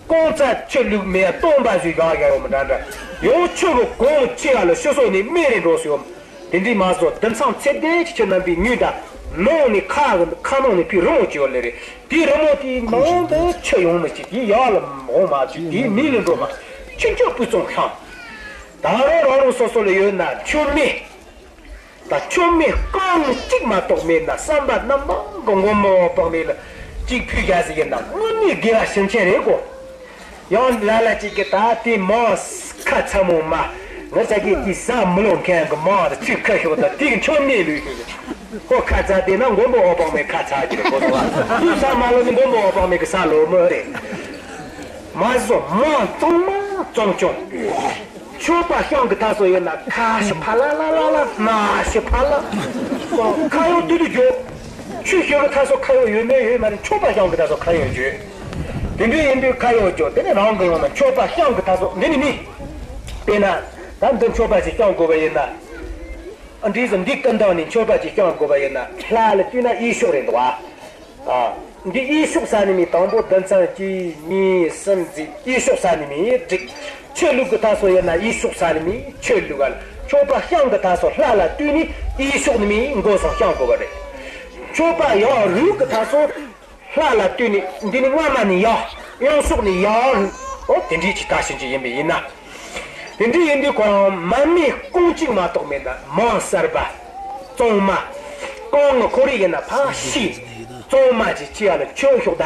གང་ཚ་ཆུ་བླུགས་མེད་སྟོང་པ་ཟིག་ག་ག་ཡོད་མི་འདྲ་འདྲ། ཡང་ཆུ་གི་གོང་ཆེ་བ་ལ་ཤི་སོ་ནས་མེ་རེ་འགྲོ་སོ་ཡོད། དེ་འདྲའི་མ་བཟོ། རྡུལ་ཚོན་ཚད་ལྡན་གྱི་ཁྱེད་རྣམ་པས་ཉོས་དང་། ནང་ནས་ཁ་ཁ་ནང་ནས་ཕའི་རི་མོ་བྱས་པ་ལས་རེད། དེའི་རི་མོ་དེའི་ནང་དུ་ཆུ་ཡོང་མི་བྱེད། དེའི་ཡར་ལ་འོང་མ་བྱེད། དེའི་མིང་ལ་འགྲོ་མ། ཁྱུ་མཆོད་སྤུས་གཙང་བཤམས། ད་རུང་རང་རང་སོ་སོ་ལ་ཡོད་ན་མཆོད་མེ། ད་མཆོད་མེ་རྐང་གཅིག་མ་གཏོགས་མེད་ན་བསམ་པ་རྣམ་པ་གི་མགོན་པོ་འོད་དཔག་མེད་ལ་གཅིག་ཕུལ་བཞག་ཟིག་ཡིན་ན་དངོས་གནས་དགེ་བ་ཞིང་ཆེན་རེད་གོ། ཡང་ལ་ལ་ཅིག་གིས་ད་དེ་མང་ཁ་ཚ་མོ་མ། ང་ཅག་གིས་དེ་ཟ་མི་ལོ་མཁན་གི་མང་དུ་ཚིག་ཁ་ཤོག་ད་དེ་གི་མཆོད་མེ་ལུས་ཤིག་ཁོ་ཁ་ཚ་དེ་ན་མགོན་པོ་འོད་དཔག་མེད་ཁ་ཚ་གི་རེད་གོ། སོང་བ་དུས་ཟ་མ་ལོ་ནི་མགོན་པོ་འོད་དཔག་མེད་གི་ཟ་ལོ་མི་རེད། མ་བཟོ་མང་གཙང་མ་གཙང་སྐྱོང་། མཆོད་པ་བཤམས་གི་ད་སོ་ཡོད་ན་ཁ་ཤི་ཕ་ལ་ལ་ལ་ལ་ན་ཤི་ཕ་ལ། ཁ་ཡོད་དུ་དུ་འཇོག་ཆུ་ཤོད་གི་ད་སོ་ཁ་ཡོད་ཡོད་མེད་ཡོད་མ་རེད། མཆོད་པ་བཤམས་གི་ད་སོ་ཁ་ཡོད་འཇོག་དེ་འདྲ་ཡིན་དུས་ཁ་ཡོད་འཇོག་དེ་ནས་རང་གི་ཡོང་ན་མཆོད་པ་བཤམས་གི་ད་སོ་འདི་ནི་མི། དཔེར་ན་ད་འདི་མཆོད་པ་ཞིག་བཤམས་དགོས་པ་ཡིན་ན། ཨ་འདྲིས་སུ་འདི་ཀུན་དང་ནི་མཆོད་པ་ཅིག་བཤམས་དགོས་པ་ཡིན་ན་ལྷ་ལ་བསྟོད་ན་གཡས་ཕྱོགས་རེད་འདུག་ཨ། ཨ། འདི་གཡས་ཕྱོགས་ས་ནི་མི་དང་པོ་རྡུལ་ཚོན་གཅིག་གཉིས་གསུམ་བརྩིས་གཡས་ཕྱོགས་ས་ནི་མི་འགྲིག་ཆུ་བླུགས་གི་ད་སོ་ཡོད་ན་གཡས་ཕྱོགས་ས་ནི་མི་ཆུ་བླུགས་ག་ལ། མཆོད་པ་བཤམས་གི་ད་སོ་ལྷ་ལ་བསྟོད་ནི་གཡས་ཕྱོགས་ནི་མི་མགོ་སོང་བཤམས་དགོས་པ་རེད། མཆོད་པ་ཡང་རུས་གི་ད་སོ། ལྷ་ལ་བསྟོད་ནས་འདི་ནི་སྔ་མ་ནས་ཡར། གཡོན་ཕྱོགས་ནས་ཡར། འོ་དེ་འདྲའི་ཅིག་ད་ཕྱིན་ཅི་ཡིན་པས་ཡིན་ན། དེ་འདྲའི་ཡིན་དུས་ཁོ་རང་མར་མེ་རྐང་གཅིག་མ་གཏོགས་མེད་ན་མང་གསར་པ། གཙང་མ། རྐང་ངི་ཁོ་རེ་ཡིན་ན་ཕ་ཤི། གཙང་མ་ཅིག་ཅི་ཡ་ལ་མཆོད་ཤོག་ད།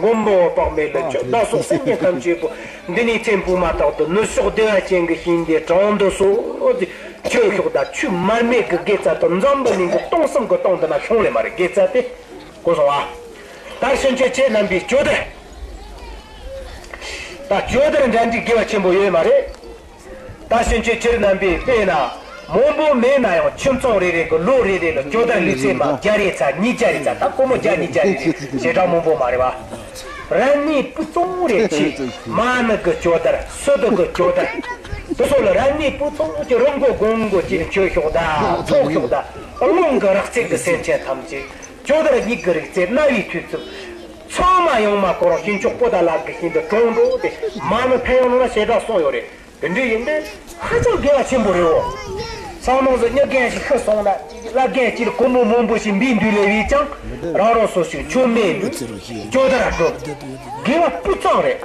མགོན་པོ་འོད་དཔག་མེད་ལ་མཆོད། བདག་སོགས་སེམས་ཅན་ཐམས་ཅད་པོ། འདི་ནས་ཚེ་འཕོས་མ་ཐག་ཏུ་ནུབ་ཕྱོགས་བདེ་བ་ཅན་གྱི་ཞིང་དེ་དྲང་དུ་གསོལ། མཆོད་ཤོག་ད། ཆུ་མར་མེ་གི་དགེ་རྩ་དང་འཛམ་བུ་གླིང་གི་སྟོང་གསུམ་གི་སྟོང་དུ་ན་ཤོང་ལེ་མ་རེད་དགེ་རྩ་དེ། གོ་སོང་ཨ། ད་ཕྱིན་ཆད་ཁྱེད་རྣམ་པས་ཇོ་དར། ད་ཇོ་དར་འདྲ་འདྲའི་དགེ་བ་ཆེན་པོ་ཡོད་མ་རེད། ད་ཕྱིན་ཆད་ཁྱེད་རྣམ་པས་དཔེར་ན། མང་པོ་མེད་ན་ཡང་ཁྱིམ་ཚང་རེ་རེ་གི་ལོ་རེ་རེ་ལ་ཇོ་དར་ལུས་ཚད་མ་བརྒྱ་རེ་ཚ་གཉིས་བརྒྱ་རེ་ཚ་ད་སྒོར་མོ་བརྒྱ་གཉིས་བརྒྱ་རེ་རེ་ཞེ་དྲག་མང་པོ་མ་རེད་བ། རང་ཉིད་སྤུས་གཙང་རེ་ཆེ། མ་ཎི་གི་ཇོ་དར་སི་ཏུ་གི་ཇོ་དར། དེ་ཚོ་ལ་རང་ཉིད་སྤུས་གཙང་གི་རི་མགོ་དགོན་མགོ་ཅིག་མཆོད་ཤོག་ད་ཚོགས་ཤོག་ད། རླུང་གི་རགས་ཚད་ཀྱི་སེམས་ཅན་ཐམས་ཅད། ཇོ་དར་གཉིས་ཀྱི་རིགས་རྩལ་རྣ་བའི་ཐོས་ཚུལ། ཚང་མ་ཡོང་མ་ཁོ་རང་སྐྱེས་མཆོག་པོ་ཏ་ལ་གི་ཞིང་དུ་གྲོང་འགྲོ་སྟེ་མ་ཎི་ཕན་ཡོན་ལ་ཞེ་དྲག་གསུངས་ཡོད་རེད། དེ་འདྲ་ཡིན་དུས་ཧ་ཅང་དགེ་བ་ཆེན་པོ་རེད་འོ། སང་ནངས་སུ་མྱི་རྒན་ཞིག་ཤི་སོང་ན་བླ་རྒན་གཅིག་ལ་སྒོར་མོ་མང་པོ་ཞིག་འབུལ་འདུག་ལས་བས་ཀྱང་རང་རང་སོ་སོའི་མཆོད་མེ་འབུལ། ཇོ་དར་འགྲོ། དགེ་བ་སྤུས་གཙང་རེད།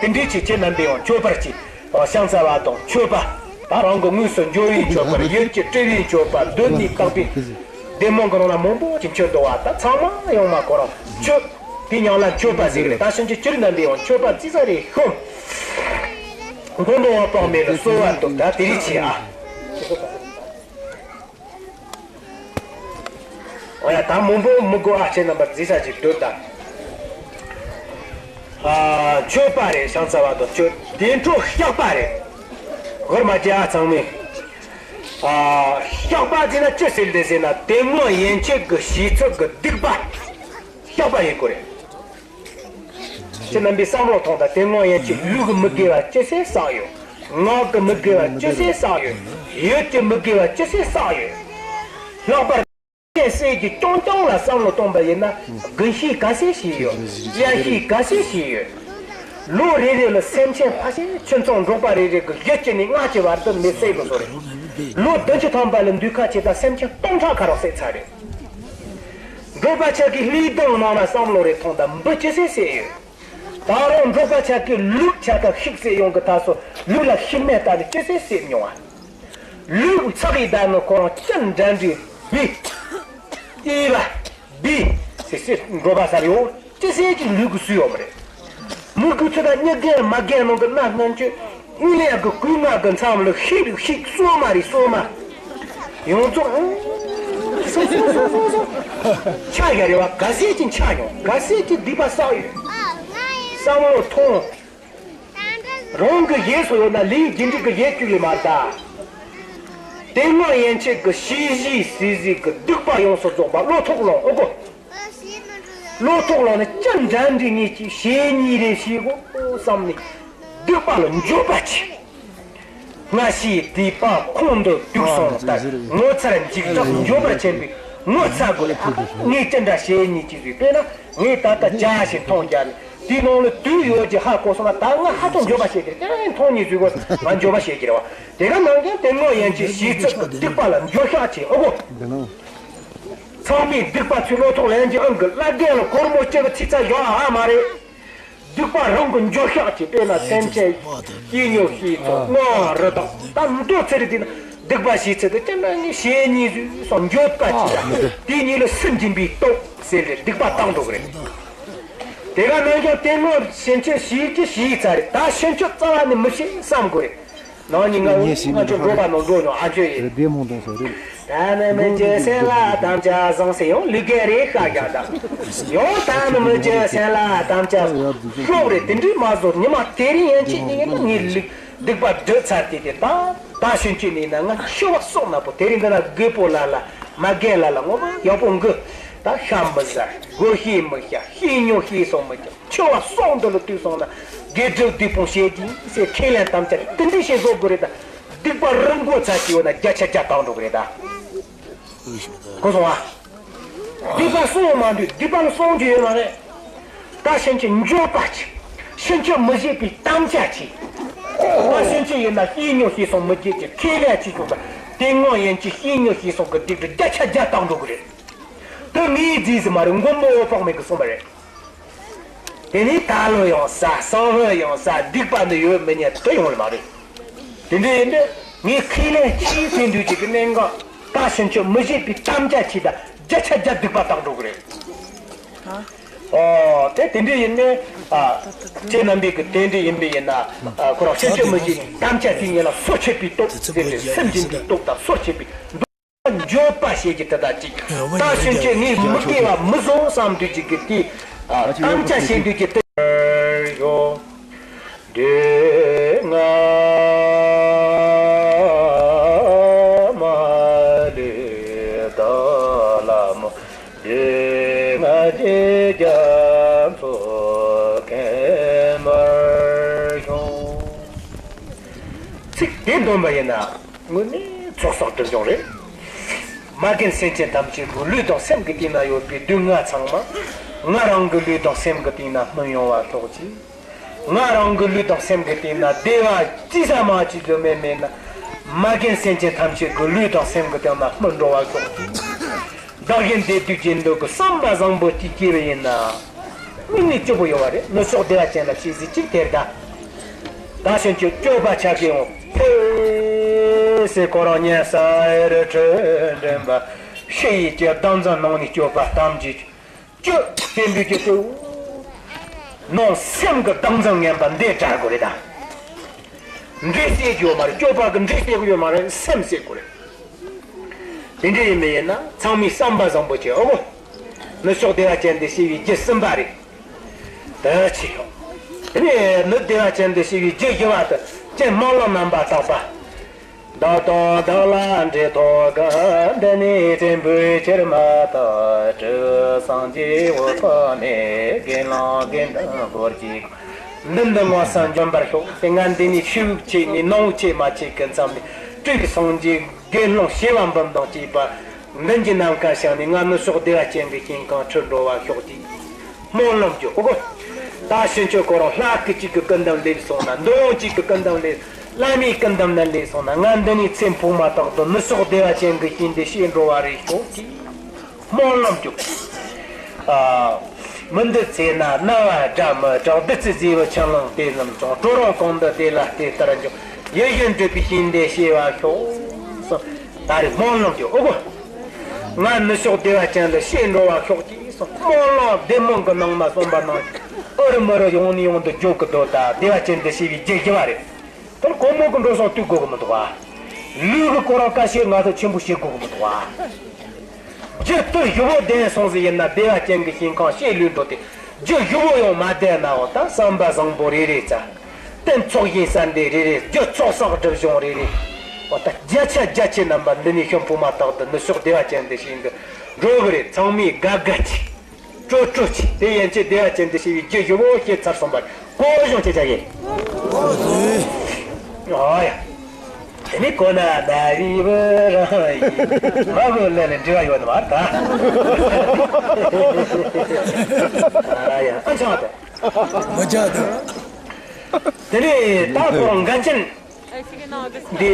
དེ་འདྲའི་ཆེད་ཁྱེད་རྣམ་པས་ཡང་མཆོད་པར་གྱིས། བྱང་ཚ་བ་དང་མཆོད་པ། ད་རང་གི་དངོས་སུ་འབྱོར་བའི་མཆོད་པར་ཡིད་ཀྱི་སྤྲུལ་པའི་མཆོད་པ་གདོད་ནས་དག་པའི། བདེ་སྨོན་གི་རང་ལ་མང་པོ་ཅིག་མཆོད་འདུག་བ་ད་ཚང་མ་ཡོང་མ་ཁོ་རང་མཆོད། དེ་མྱང་ལ་མཆོད་པ་ཟེར་གི་རེད། ད་ཕྱིན་ཆད་ཁྱེད་རྣམ་པས་ཡང་མཆོད་པ་རྩི་ས་རེ་ཤོམ། མགོན་པོ་འོད་དཔག་མེད་ལ་གསོལ་བ་འདེབས་ད་དེ་རིགས་བྱེད་ཨ། འོ་ཡ་ད་མང་པོ་མི་དགོས་ཨ། ཁྱེད་རྣམ་པ་རྩི་ས་ཅིག་སྡོད་ད། ཨ། མཆོད་པ་རེད། བྱང་ཚ་བ་དང་མཆོད་དེ་འཕྲོ་བཤགས་པ་རེད། ཧོར་མ་བྱེད་ཨ་ཚང་མས། ཨ། བཤགས་པ་ཟེར་ན་ཅི་ཟེར་འདི་ཟེར་ན་དེ་སྔོན་ཡན་ཆད་ཀྱི་བྱས་ཚུལ་གྱི་སྡིག་པ་བཤགས་པ་ཡིན་དགོས་རེད། ཁྱེད་རྣམ་པས་བསམ་བློ་ཐོངས་དང་། དེ་སྔོན་ཡན་ཆད་ལུས་ཀྱི་མི་དགེ་བ་ཅི་ཟེར་བསགས་ཡོད། ངག་གི་མི་དགེ་བ་ཅི་ཟེར་བསགས་ཡོད། ཡིད་ཀྱི་མི་དགེ་བ་ཅི་ཟེར་བསགས་ཡོད། ལྷག་པར་སེམས་ཀྱི་རྐྱང་རྐྱང་ལ་བསམ་བློ་གཏོང་པ་ཡིན་ན། དགུན་ཤེས་ག་ཚད་བྱས་ཡོད། དབྱར་ཤེས་ག་ཚད་བྱས་ཡོད། ལོ་རེ་རེ་ལ་སེམས་ཅན་ཕལ་ཆེར་ཁྱིམ་ཚང་འབྲོག་པ་རེ་རེ་གི་བཞི་གཅིག་ནས་ལྔ་གཅིག་བར་དུ་མི་བསད་དགོས་བཟོ་རེད། ལོ་བདུན་ཅུ་ཐམ་པ་ལ་འདུས་ཁ་ཆེ་ད་སེམས་ཅན་སྟོང་ཕྲག་ཁ་རོག་བསད་ཚར་རེད། འབྲོག་པ་ཆ་གི་ལུས་གདུང་ནང་ལ་བསམ་བློ་རེ་ཐོངས་དང་། འབུ་ཅི་ཟེར་བསད་ཡོད། ད་རུང་འབྲོག་པ་ཆ་གི་ལུག་ཆ་ག་ཤིག་བསད་ཡོང་གི་ད་སོ་ལུག་ལ་ཤིག་མེད་ལྟ་ནི་ཅི་ཟེར་བསད་མྱོང་བ། ལུག་ཚག་ཡི་ད་ནི་ཁོ་རང་ཅི་འདྲ་འདྲའི་བི། ཏི་བ། བི། ཟེར་ཟེར་འབྲོག་པ་ཟེར་ཡོང་ཅི་ཟེར་གྱི་ལུག་གི་སུ་ཡོང་མ་རེད། མི་དགོས་ཚོད་ད་གཉིད་རྒན་མ་རྒན་ནང་གི་སྣ་ལྔ་མཆོད། དངུལ་ལས་གི་གོས་ང་གི་མཚམས་ལ་ཤིག་ཤིག་སོ་མ་རེད་སོ་མ། ཡོངས་རྫོགས་ཨང་། སོ་སོ་སོ་སོ་སོ། ཆ་ཡ་རེ་བ་ག་ཟེ་ཅིག་ཆ་མྱོང་། ག་ཟེ་ཅིག་སྡིག་པ་བསགས་ཡོད། བསམ་བློ་ཐོངས། རང་གི་ཡས་སུ་ཡོད་ན་ལས་རྒྱུ་འབྲས་ཀྱི་ཡས་བཅུག་ལས་མ་ད། དེ་སྔ་ཡན་ཆད་ཀྱི་ཤེས་བཞིན་ཟིལ་ཟིལ་གྱི་སྡིག་པ་ཡོངས་སུ་རྫོགས་པ་བློ་ཐོག་ལོངས་ཨོ་གོ། བློ་ཐོག་ལ་ནི་ཅི་འདྲ་འདྲི་ངེས་ཀྱི་ཞེ་གཉིས་རེ་ཞེ་གོ་བསམ་ནས་སྡིག་པ་ལ་འགྱོད་པ་ཆེ། སྔ་ཕྱིའི་སྡིག་པ་ཁོང་དུ་དུག་སོང་ལྟར་ངོ་མཚར་འཇིགས་སྐྲག་འགྱོད་པ་ཆེན་པོས་ངོ་ཚ་དགོས་ལ། ངས་ཅི་འདྲ་ཞེ་གཉིས་ཀྱི་ཟིག་དཔེར་ན་ངས་ད་ལྟ་བྱ་ཞིག་མཐོང་རྒྱ་ནས་དེའི་ནང་ལ་དུག་ཡོད་ཀྱི་ཧ་གོ་སོང་ན་ད་ང་ཧ་ཅང་འགྱོད་པ་བྱེད་ཀྱི་རེད། དེ་མཐོང་ཉིད་ཟིག་གོ་ང་འགྱོད་པ་བྱེད་ཀྱི་རེད་བ། དེ་ག་ནང་བཞིན་དེ་སྔ་ཡན་ཆད་ཞིག་ཚིག་གི་སྡིག་པ་ལ་འགྱོད་བཤགས་བྱེད་ཨོ་གོ། ཚང་མས་སྡིག་པ་ཚུར་བློ་ཐོག་ལེན་གྱི་ཨང་གི་བླ་རྒན་ལ་སྒོར་མོ་གཅིག་གི་ཚིག་ཚ་ཡོད་ཨ་མ་རེད། སྡིག་པ་རང་གི་འགྱོད་བཤགས་ཀྱི་དཔེར་ན་སེམས་ཅན་སྐྱེ་ཉོ་ཤེས་ཚོགས་སྔ་རི་དྭགས་ད་མདོ་ཚེ་རི་དེ་ན་སྡིག་པ་བྱེད་ཚེ་དེ་ཅི་འདྲ་ངས་ཞེ་གཉིས་བཟོས་སོང་འགྱོད་པ་ཅི་འདྲ་དེ་གཉིས་ལ་སུན་འབྱིན་པའི་སྟོབས་ཟེར་ཏེ་སྡིག་པ་བཏང་འགྲོ་གི་རེད། དེ་ག་ནང་བཞིན་དེ་སྔོན་ཕྱིན་ཆད་ཞིག་ཅི་ཞིག་ཚར་རེད། ད་ཕྱིན་ཆད་རྩ་བ་ནས་མི་བྱེད་བསམ་དགོས་རེད། ནང་ཉིན་ང་ངས་ཤེས་ང་ཚོ་འགྲོ་བ་ནང་འགྲོ་མྱོང་ཨ་ཅོ་ཡིན། རེད་དེ་མོ་འདོན་སོ་རེད། ད་ནི་མི་བྱེད་སེམས་ལ་དམ་བཅའ་བཟང་ཟེར་ཡང་ལུས་རྒན་རེད་ཤག་ཡག་ད། ཡང་ད་ནི་མི་བྱེད་སེམས་ལ་དམ་བཅའ་ཤོག་རེད། དེ་འདྲའི་མ་བཟོ་ཉི་མ་དེ་རིང་ཡན་ཆད་ཉིན་ནི་ངའི་ལུས་སྡིག་པ་སྒྲུབ་ཚར་དེ་དེ་ད་ད་ཤུན་ཅི་ནི་ན་ང་ཤི་བ་སོགས་ན་པོ་དེ་རིང་འདི་ན་རྒད་པོ་ལ་ལ་མ་རྒན་ལ་ལ་ངོ་མ་ཡག་པོ་འགུ་ད་ཤ་མི་ཟ་སྒོ་ཤེས་མི་ཤ་ཤེས་ཉོ་ཤེས་སོང་མི་ཀྱང་། ཆེ་བ་སོགས་འདི་ལ་ལྟོས་སོང་ན་དགེ་སྒྲུབ་སྡིག་སྤོང་བྱེད་ཀྱིན་ཟེར་ཁས་ལེན་དམ་བཅའ་དེ་འདྲ་ཞིག་བཟོ་དགོས་རེད་ད། སྡིག་པ་རང་མགོ་ཚ་ཞིག་ཡོད་ན་བརྒྱ་ཆ་བརྒྱ་བཏང་འགྲོ་གི་རེད་ད། གོ་སོང་ཨ། སྡིག་པ་སྲུང་མ་འདུག་སྡིག་པ་ལ་སྲུང་རྒྱུ་ཡོད་མ་རེད། ད་ཕྱིན་ཆད་འགྱོད་པ་ཆེ། ཕྱིན་ཆད་མི་བྱེད་པའི་དམ་བཅའ་ཆེ། ད་ཕྱིན་ཆད་ཡིན་ན་ཤེས་ཉོ་ཤེས་སོང་མི་བརྗེད་ཀྱི་ཁས་ལེན་ཆེ་བྱུང་ད། དེ་སྔོན་ཡན་ཆད་ཤེས་ཉོ་ཤེས་སོང་གི་སྡིག་སྒྲིབ་བརྒྱ་ཆ་བརྒྱ་བཏང་འགྲོ་གི་རེད། དེ་ངའི་རྫས་སུ་མ་རེད། མགོན་པོ་འོད་དཔག་མེད་ཀྱིས་གསུངས་པ་རེད། དེ་ནས་ད་ལོ་ཡང་ཟ་སང་ལོ་ཡང་ཟ་སྡིག་པ་འདི་ཡོད་མི་ཉན་དུ་ཡོང་ལ་མ་རེད། དེ་འདྲ་ཡིན་དུས་ངས་ཁས་ལེན་ཆེས་ཟིན་དུས་ཀྱི་གནད་འགག་ད་ཕྱིན་ཆད་མི་བྱེད་པའི་དམ་བཅའ་ཆེ་ད་བརྒྱ་ཆ་བརྒྱ་སྡིག་པ་བཏང་འགྲོ་གི་རེད། ཨོ་དེ་དེ་འདྲ་ཡིན་ནས་ཨ་ཁྱེད་རྣམ་པས་གི་དེ་འདྲ་ཡིན་པ་ཡིན་ན་ཨ་ཁོ་རང་ཕྱིན་ཆད་མི་བྱེད་དམ་བཅའ་དེ་ཉིད་ལ་སོ་ཆད་པའི་སྟོབས་ཟེར་ཏེ་སེམས་ཅན་གྱི་སྟོབས་དང་སོ་ཆད་པའི། འགྱོད་པ་བྱེད་ཀྱི་དེ་དག་ཅིག་ད་ཕྱིན་ཆད་ངས་མི་དགེ་བ་མི་བཟོ་བསམ་དུས་ཀྱི་གི་དེ་དམ་བཅའ་བྱེད་དུས་ཀྱི་དེ་ཡོ། དེ་སྔ་མ་ལས་ད་ལམ་དེ་སྔ་རྗེས་རྒྱ་མཚོ་མཁན་མར་ཤོང་། ཚིག་དེ་འདོན་པ་ཡིན་ན། དངོས་གནས་ཚོགས་བསགས་སྒྲིབ་སྦྱོང་རེད། མ་རྒན་སེམས་ཅན་ཐམས་ཅད་ཀྱི་ལུས་དང་སེམས་ཀྱི་སྟེང་ན་ཡོད་པའི་སྡུག་བསྔལ་ཚང་མ་ང་རང་གི་ལུས་དང་སེམས་ཀྱི་སྟེང་ན་སྨིན་ཡོང་བ་སོགས་ཀྱིས། ང་རང་གི་ལུས་དང་སེམས་ཀྱི་སྟེང་ན་བདེ་བ་ཅི་ཟ་མ་ཅི་བཟོ་མེད་མེད་ན། མ་རྒན་སེམས་ཅན་ཐམས་ཅད་ཀྱི་ལུས་དང་སེམས་ཀྱི་སྟེང་ན་སྨིན་འགྲོ་བ་སོགས་ཀྱིས། བདག་གཞན་བདེ་སྡུག་གི་འདོད་ཀྱི་བསམ་པ་བཟང་པོ་གཅིག་སྐྱེས་པ་ཡིན་ན། དངོས་གནས་སྐྱིད་པོ་ཡོང་བ་རེད། ནུབ་ཕྱོགས་བདེ་བ་ཅན་ལ་ཤེས་གཟིགས་གཅིག་དེར་གདའ། ད་ཕྱིན་ཆད་སྤྱོད་པ་ཆ་གི་ཡོང་ཕེ་སེ་ཁོ་རང་ཉན་ས་ཨེ་རི་ཁྲོད་འདྲེན་པ་ཕྱི་ཡི་གྱི་བདག་འཛིན་ནང་ནས་སྤྱོད་པ་གཏམ་གྱི་སྤྱོད་བསྟན་པའི་གི་སྤྱོད་ནང་སེམས་ཀྱི་བདག་འཛིན་ངན་པ་འདི་དྲག་དགོས་རེད་ད། འདྲེ་བསད་ཀྱི་ཡོད་མ་རེད། སྤྱོད་པ་གི་འདྲེ་བསད་ཀྱི་ཡོད་མ་རེད། སེམས་བསད་དགོས་རེད། དེ་འདྲ་ཡིན་པ་ཡིན་ན་ཚང་མས་བསམ་པ་བཟང་པོ་བྱེད་ཨོ་གོ། ནུབ་ཕྱོགས་བདེ་བ་ཅན་དེ་ཤེས་པའི་རྒྱུ་གསུམ་པ་རེད། དེ་ཆེ་ཡོང་ དེ་ནས་ནི་བདེ་བ་ཅན་དུ་སྐྱེ་བའི་རྒྱུ་ཞུ་བ་དང་སྤྱིར་སྨོན་ལམ་རྣམ་པར་དག་པ། བདག་དང་བདག་ལ་འབྲེལ་ཐོགས་ཀྱི། འདི་ནི་བཙན་པོའི་ཕྱིར་མ་དག། སྤྲུལ་སངས་རྒྱས་འོད་དཔག་མེད། དགེ་སློང་དགེ་འདུན་འཁོར་གྱིས། མདུན་དུ་མངོན་སུམ་འབྱོན་པར་ཤོག་དེ་སྔ་འདི་ནས་ཤེས་བྱས་ནས་སྣང་བ་བྱས་མ་བྱས་ཀྱི་མཚམས་ནས་སྤྲུལ་པའི་སངས་རྒྱས་དགེ་སློང་བྱེ་བ་འབུམ་དང་བཅས་པ་མདུན་གྱི་ནམ་མཁའ་བཞེངས་ནས་ང་ནུབ་ཕྱོགས་བདེ་བ་ཅན་གྱི་ཞིང་ཁམས་ཁྲིད་འགྲོ་བར་ཤོག་ཅིག་སྨོན་ལམ་རྒྱོབ། ཨོ་གོ། ད་ཕྱིན་ཆད་ཁོ་རང་ལྷ་སྐུ་གཅིག་གི་སྐུ་མདུན་སླེབས་སོང་ན། འདོད་ཡོན་གཅིག་གི་སྐུ་མདུན་སླེབས། བླ་མའི་སྐུ་མདུན་ན་སླེབས་སོང་ན། ང་འདི་ནས་ཚེ་འཕོས་མ་ཐག་ཏུ་ནུབ་ཕྱོགས་བདེ་བ་ཅན་གྱི་ཞིང་དུ་གཤེགས་འགྲོ་བ་རེ་ཤོག་ཅིག་སྨོན་ལམ་རྒྱོབ། ཨ། མི་འདི་ཚེ་ན་རྣ་བ་སྒྲ་མི་གྲག་བདུད་རྩི་བཟོ་བའི་ཆུ་ཀླུང་དེ་རྣམས་ཀྱང་། གྲོག་རོང་གང་དུ་དེ་ལ་དེ་ལྟར་འབྱུང་། ཡིད་བཞིན་འདྲེས་པའི་ཞིང་དུ་གཤེགས་པར་ཤོག་ད་རེས་སྨོན་ལམ་རྒྱོབ། ཨོ་གོ། ང་ནུབ་ཕྱོགས་བདེ་བ་ཅན་ལ་གཤེགས་འགྲོ་བར་ཤོག་ཅིག་གསུངས། སྨོན་ལམ་བདེ་སྨོན་གྱི་ནང་ན་གསུངས་པ་ནང་བཞིན་ཨུ་རུ་མུ་རུ་ཡོང་ནས་ཡོང་དུ་འཇུག་གི་འདུག་ད་བདེ་བ་ཅན་དུ་གཤེགས་པའི་རྒྱུ་ཞུ་བ་རེད། དེར་གོང་མོ་གི་འགྲོ་སོང་བསྟུད་དགོས་ཀྱི་མི་འདུག་བ། ལུས་ཀྱི་ཁོ་རང་དཀའ་སྤྱད་ང་ཚོ་ཆེན་པོ་བྱེད་དགོས་ཀྱི་མི་འདུག་བ། རྒྱུ་དེ་ཞུ་བོ་ལྡན་སོང་ཟིག་ཡིན་ན་བདེ་བ་ཅན་གྱི་ཞིང་ཁམས་གཤེགས་ལུས་འགྲོ་སྟེ། རྒྱུ་ཞུ་བོ་ཡང་མ་ལྡན་ནའོ། ད་བསམ་པ་བཟང་པོ་རེ་རེ་བྱ། རྟེན་ཚོགས་ཞིང་གསར་འདེབས་རེ་རེ། རྒྱུ་ཚོགས་བསགས་སྒྲིབ་སྦྱོང་རེ་རེ། འོ་ད་བརྒྱ་ཆ་བརྒྱ་ཆའི་རྣམ་པ་འདི་ནས་ཤི་འཕོས་མ་ཐག་ཏུ་ནུབ་ཕྱོགས་བདེ་བ་ཅན་དུ་ཞིག་འདི་འགྲོ་གི་རེད། ཚང་མས་དགའ་དགའ་གྱིས། སྤྲོ་སྤྲོ་གྱིས། དེ་ཡན་ཆད་བདེ་བ་ཅན་དུ་ཞེས་པའི་རྒྱུ་ཞུ་བོ་བཤད་ཚར་སོང་བར་གོ་བྱུང་ཆེ་ཆ་ཡིན། ཨ་ཡ། དེ་ནི་གོ་ན་ཟླ་བའི་བུ་རང་ཡིན། མ་གོ་ལ་ལ་འབྲེལ་བ་ཡོད་ནི་མ་རེད་ད། ཨ་ཡ། ཨ་ཆང་དང་། མ་ཆག་དང་། དེ་ནས་ད་ཁོ་རང་འགན་ཅན་འདི་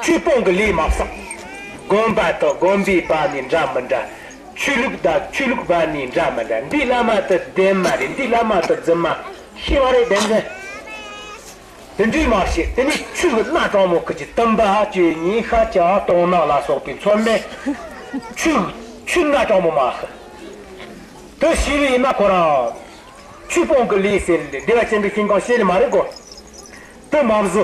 ཆོས་སྤོང་གི་ལས་མ་བསགས། དགོན་པ་དང་དགོན་པའི་བར་ནས་འདྲ་མི་འདྲ། ཆོས་ལུགས་དང་ཆོས་ལུགས་བར་ནས་འདྲ་མི་འདྲ། འདི་བླ་མ་དེ་བདེན་མ་རེད། འདི་བླ་མ་དེ་རྫུན་མ། ཤེས་པ་རེད་བདེན་འཛིན། དེ་འདྲའི་མ་བྱེད། དེ་ནས་ཆོས་ཀྱི་སྣ་དྲང་མོ་ཁུར་གྱིས། དུམ་པ་བཅུ་གཉིས་ཤ་ཆ་གཏོང་ནག་ལ་སོགས་པའི་མཚོན་མེད་ཆོས་ཆོས་སྣ་དྲང་མོ་མ་ཤི། དེ་ཤེས་པ་ཡིན་ན་ཁོ་རང་ཆོས་སྤོང་གི་ལས་ཟེར་ལས་བདེ་བ་ཅན་གྱི་ཞིང་ཁམས་གཤེགས་ནི་མ་རེད་གོ། དེ་མ་བཟོ།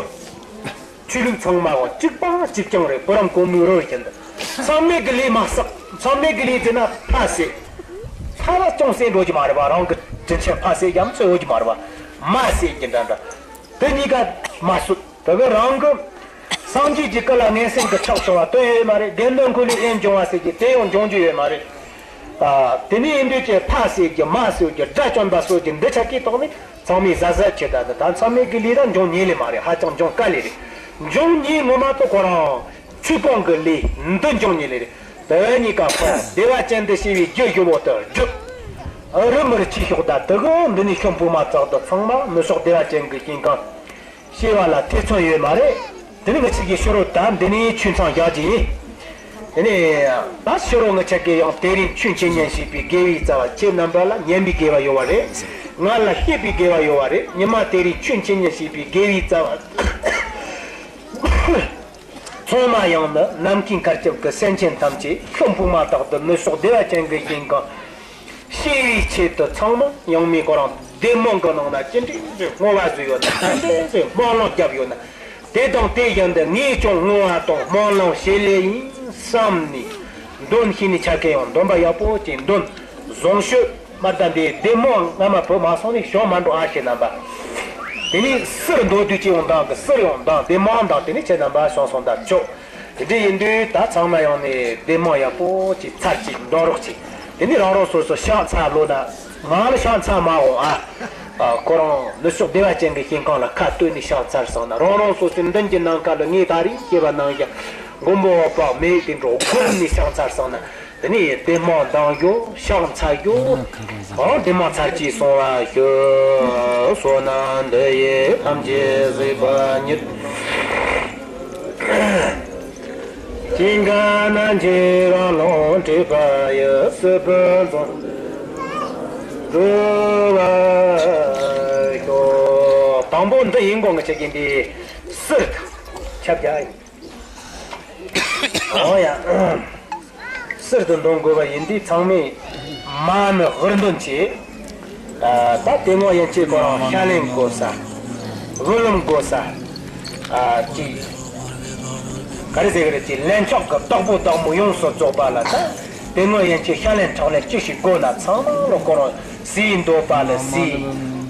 ཆོས་ལུགས་ཚང་མ་འོ་གཅིག་པ་གཅིག་རྐྱང་རེད། བུ་རམ་གོང་མའི་རོལ་བཞིན་དུ། མཚམས་མེད་ཀྱི་ལས་མ་བསགས། མཚམས་མེད་ཀྱི་ལས་ཟེར་ན་ཕ་བསད། ཕ་ལ་ཅུང་ཟད་འགྲོ་རྒྱུ་མ་རེད་པ། རང་གི་དྲིན་ཆེན་ཕ་བསད་རྒྱུ་མཚོན་འོས་རྒྱུ་མ་རེད་པ། མ་བསད་རྒྱུ་འདྲ་འདྲ། དེ་གཉིས་ཀ་མ་གསོད། དེ་གི་རང་གི་སངས་རྒྱས་ཀྱི་སྐུ་ལ་ངན་སེམས་ཀྱི་ཆགས་བྱུང་བ་དོན་ཡོད་མ་རེད། དགེ་འདུན་ཀུན་ལས་དབྱེན་བྱུང་བ་ཟེར་གྱི་དེ་ཡང་འབྱུང་རྒྱུ་ཡོད་མ་རེད། ཨ། དེ་ནས་ཡིན་དུས་ཀྱི་ཕ་བསད་རྒྱུ་མ་གསོད་རྒྱུ་དགྲ་བཅོམ་པ་གསོད་རྒྱུ་འདི་ཆ་གི་ཐོག་ནས་ཚང་མས་གཟབ་གཟབ་བྱེད་ད། འདི་ད་མཚམས་མེད་ཀྱི་ལས་ད་འབྱུང་ཉེན་ལས་མ་རེད། ཧ་ཅང་འབྱུང་དཀའ་ལས་རེད། འབྱུང་ཉེན་ངོ་མ་ཐོག་ཁོ་རང་ཆོས་སྤོང་གི་ལས་འདི་འབྱུང་ཉེན་ལས་རེད། དེ་གཉིས་ཀ་ཁོ་བདེ་བ་ཅན་དུ་གཤེགས་པའི་རྒྱུ་ཞུ་བོ་དེ་སྒྲུབ། ཨ་རི་མི་རི་ཆོས་ཕྱོགས་ད་དེ་གི་འདི་ནས་ཤི་འཕོས་མ་ཐག་ཏུ་ཚང་མ་ནུབ་ཕྱོགས་བདེ་བ་ཅན་གྱི་ཞིང་ཁམས་གཤེགས་པ་ལ་ཐེ་ཚོམ་ཡོད་མ་རེད། དེ་ནི་ང་ཆ་གིས་ཕྱི་རོལ་ད་འདི་ནས་ཆོས་མཚམས་བཞག་རྒྱུ་ཡིན། དེ་ནས་ད་ཕྱི་རོལ་ང་ཆ་གིས་ཡང་དེ་རིང་ཆོས་འཆད་ཉན་བྱེད་པའི་དགེ་བའི་རྩ་བ་ཁྱེད་རྣམ་པ་ལ་ཉན་པའི་དགེ་བ་ཡོད་པ་རེད། ང་ལ་བཤད་པའི་དགེ་བ་ཡོད་པ་རེད། ཉི་མ་དེ་རིང་ཆོས་འཆད་ཉན་བྱེད་པའི་དགེ་བའི་རྩ་བ། ཚང་མ་ཡང་ནི་ནམ་མཁའི་མཁའ་ཁྱབ་ཀྱི་སེམས་ཅན་ཐམས་ཅད་ཤི་འཕོས་མ་ཐག་ཏུ་ནུབ་ཕྱོགས་བདེ་བ་ཅན་གྱི་ཞིང་ཁམས་གཤེགས་པའི་ཆེད་དུ་ཚང་མ་ཡང་མི་ཁོ་རང་བདེ་སྨོན་གྱི་ནང་ན་ཅི་འདྲའི་བསྔོ་བ་བཟོས་ཡོད་ན། ཅི་འདྲའི་སྨོན་ལམ་བརྒྱབ་ཡོད་ན། དེ་དང་དེ་བཞིན་དུ་ངས་ཀྱང་བསྔོ་བ་དང་སྨོན་ལམ་བྱེད་ལེ་ཡིན་བསམ་ནས་འདོན་ཤེས་ནས་ཆ་མཁན་ཡང་འདོན་པ་ཡག་པོ་ཅིག་འདོན། བཟང་ཤོས། མ་ད་འདི་བདེ་སྨོན་སྔ་མ་བུ་མ་སོང་ནས་བྱུང་མ་འགྲོ་ཨ་ཞེ་རྣམ་པ། དེ་ནས་གསེར་མདོ་དུས་ཀྱི་ཡང་འདང་གི་གསེར་ཡང་འདང་བདེ་སྨོན་འདང་། དེ་ནས་ཁྱེད་རྣམ་པ་བྱུང་སོང་ད་ཆོག་དེ་འདྲ་ཡིན་དུས་ད་ཚང་མ་ཡང་ནས་བདེ་སྨོན་ཡག་པོ་ཅིག་ཚར་ཅིག་འདོན་རོགས་ཅིག་དེ་ནས་རང་རང་སོ་སོ་ཕྱག་འཚལ་ལོ་ན། ང་ལ་ཕྱག་འཚལ་མ་འོང་ཨ། ཨ། ཁོ་རང་ནུབ་ཕྱོགས་བདེ་བ་ཅན་གྱི་ཞིང་ཁམས་ལ་ཁ་གཏད་ནས་ཕྱག་འཚལ་སོང་ན། རང་རང་སོ་སོའི་མདུན་གྱི་ནམ་མཁའ་ལ་ངས་ད་རེས་བཤད་པ་ནང་བཞིན་མགོན་པོ་འོད་དཔག་མེད་དེ་འདྲ་བསྒོམས་ནས་ཕྱག་འཚལ་སོང་ན། དེ་ནས་བདེ་སྨོན་འདང་ཞུ། ཕྱག་འཚལ་ཞུ། འོ་བདེ་སྨོན་ཚར་གཅིག་གསུང་བར་ཞུ། བསོད་ནམས་འདི་ཡིས་ཐམས་ཅད་གཟིགས་པ་ཉིད། ཞིང་ཁམས་ན་ཁྱེད་རང་ལོངས་སྤྲུལ་པ་ཡི། སྲིད་པའི་མཚོ་འགྲོ་བར་ཤོག་དང་པོ་འདི་ཡིན་གོ་ང་ཆ་གི་འདི་གསེར་ཁྱབ་རྒྱ་ཡིན། འོ་ཡ། གསེར་དུ་འདོན་དགོས་པ་ཡིན་དུས་ཚང་མས་མ་ཎི་ཧུར་འདོན་བྱེད། ཨ། ད་དེ་སྔོན་ཡན་ཆད་ཁོ་རང་ཤ་ལན་དགོས་ས། དབུ་ལམ་དགོས་ས། ཨ། ཅིག་ག་རེ་ཟེར་གི་རེད། ཅིག་ལན་ཆགས་ཀྱི་བདག་པོ་བདག་མོ་ཡོངས་སུ་རྫོགས་པ་ལ། ད་དེ་སྔོན་ཡན་ཆད་ཤ་ལན་ཁྲག་ལན་ཅི་ཞིག་དགོས་ན་ཚང་མ་ལོ་ཁོ་རང་ཟས་འདོད་པ་ལ་ཟས།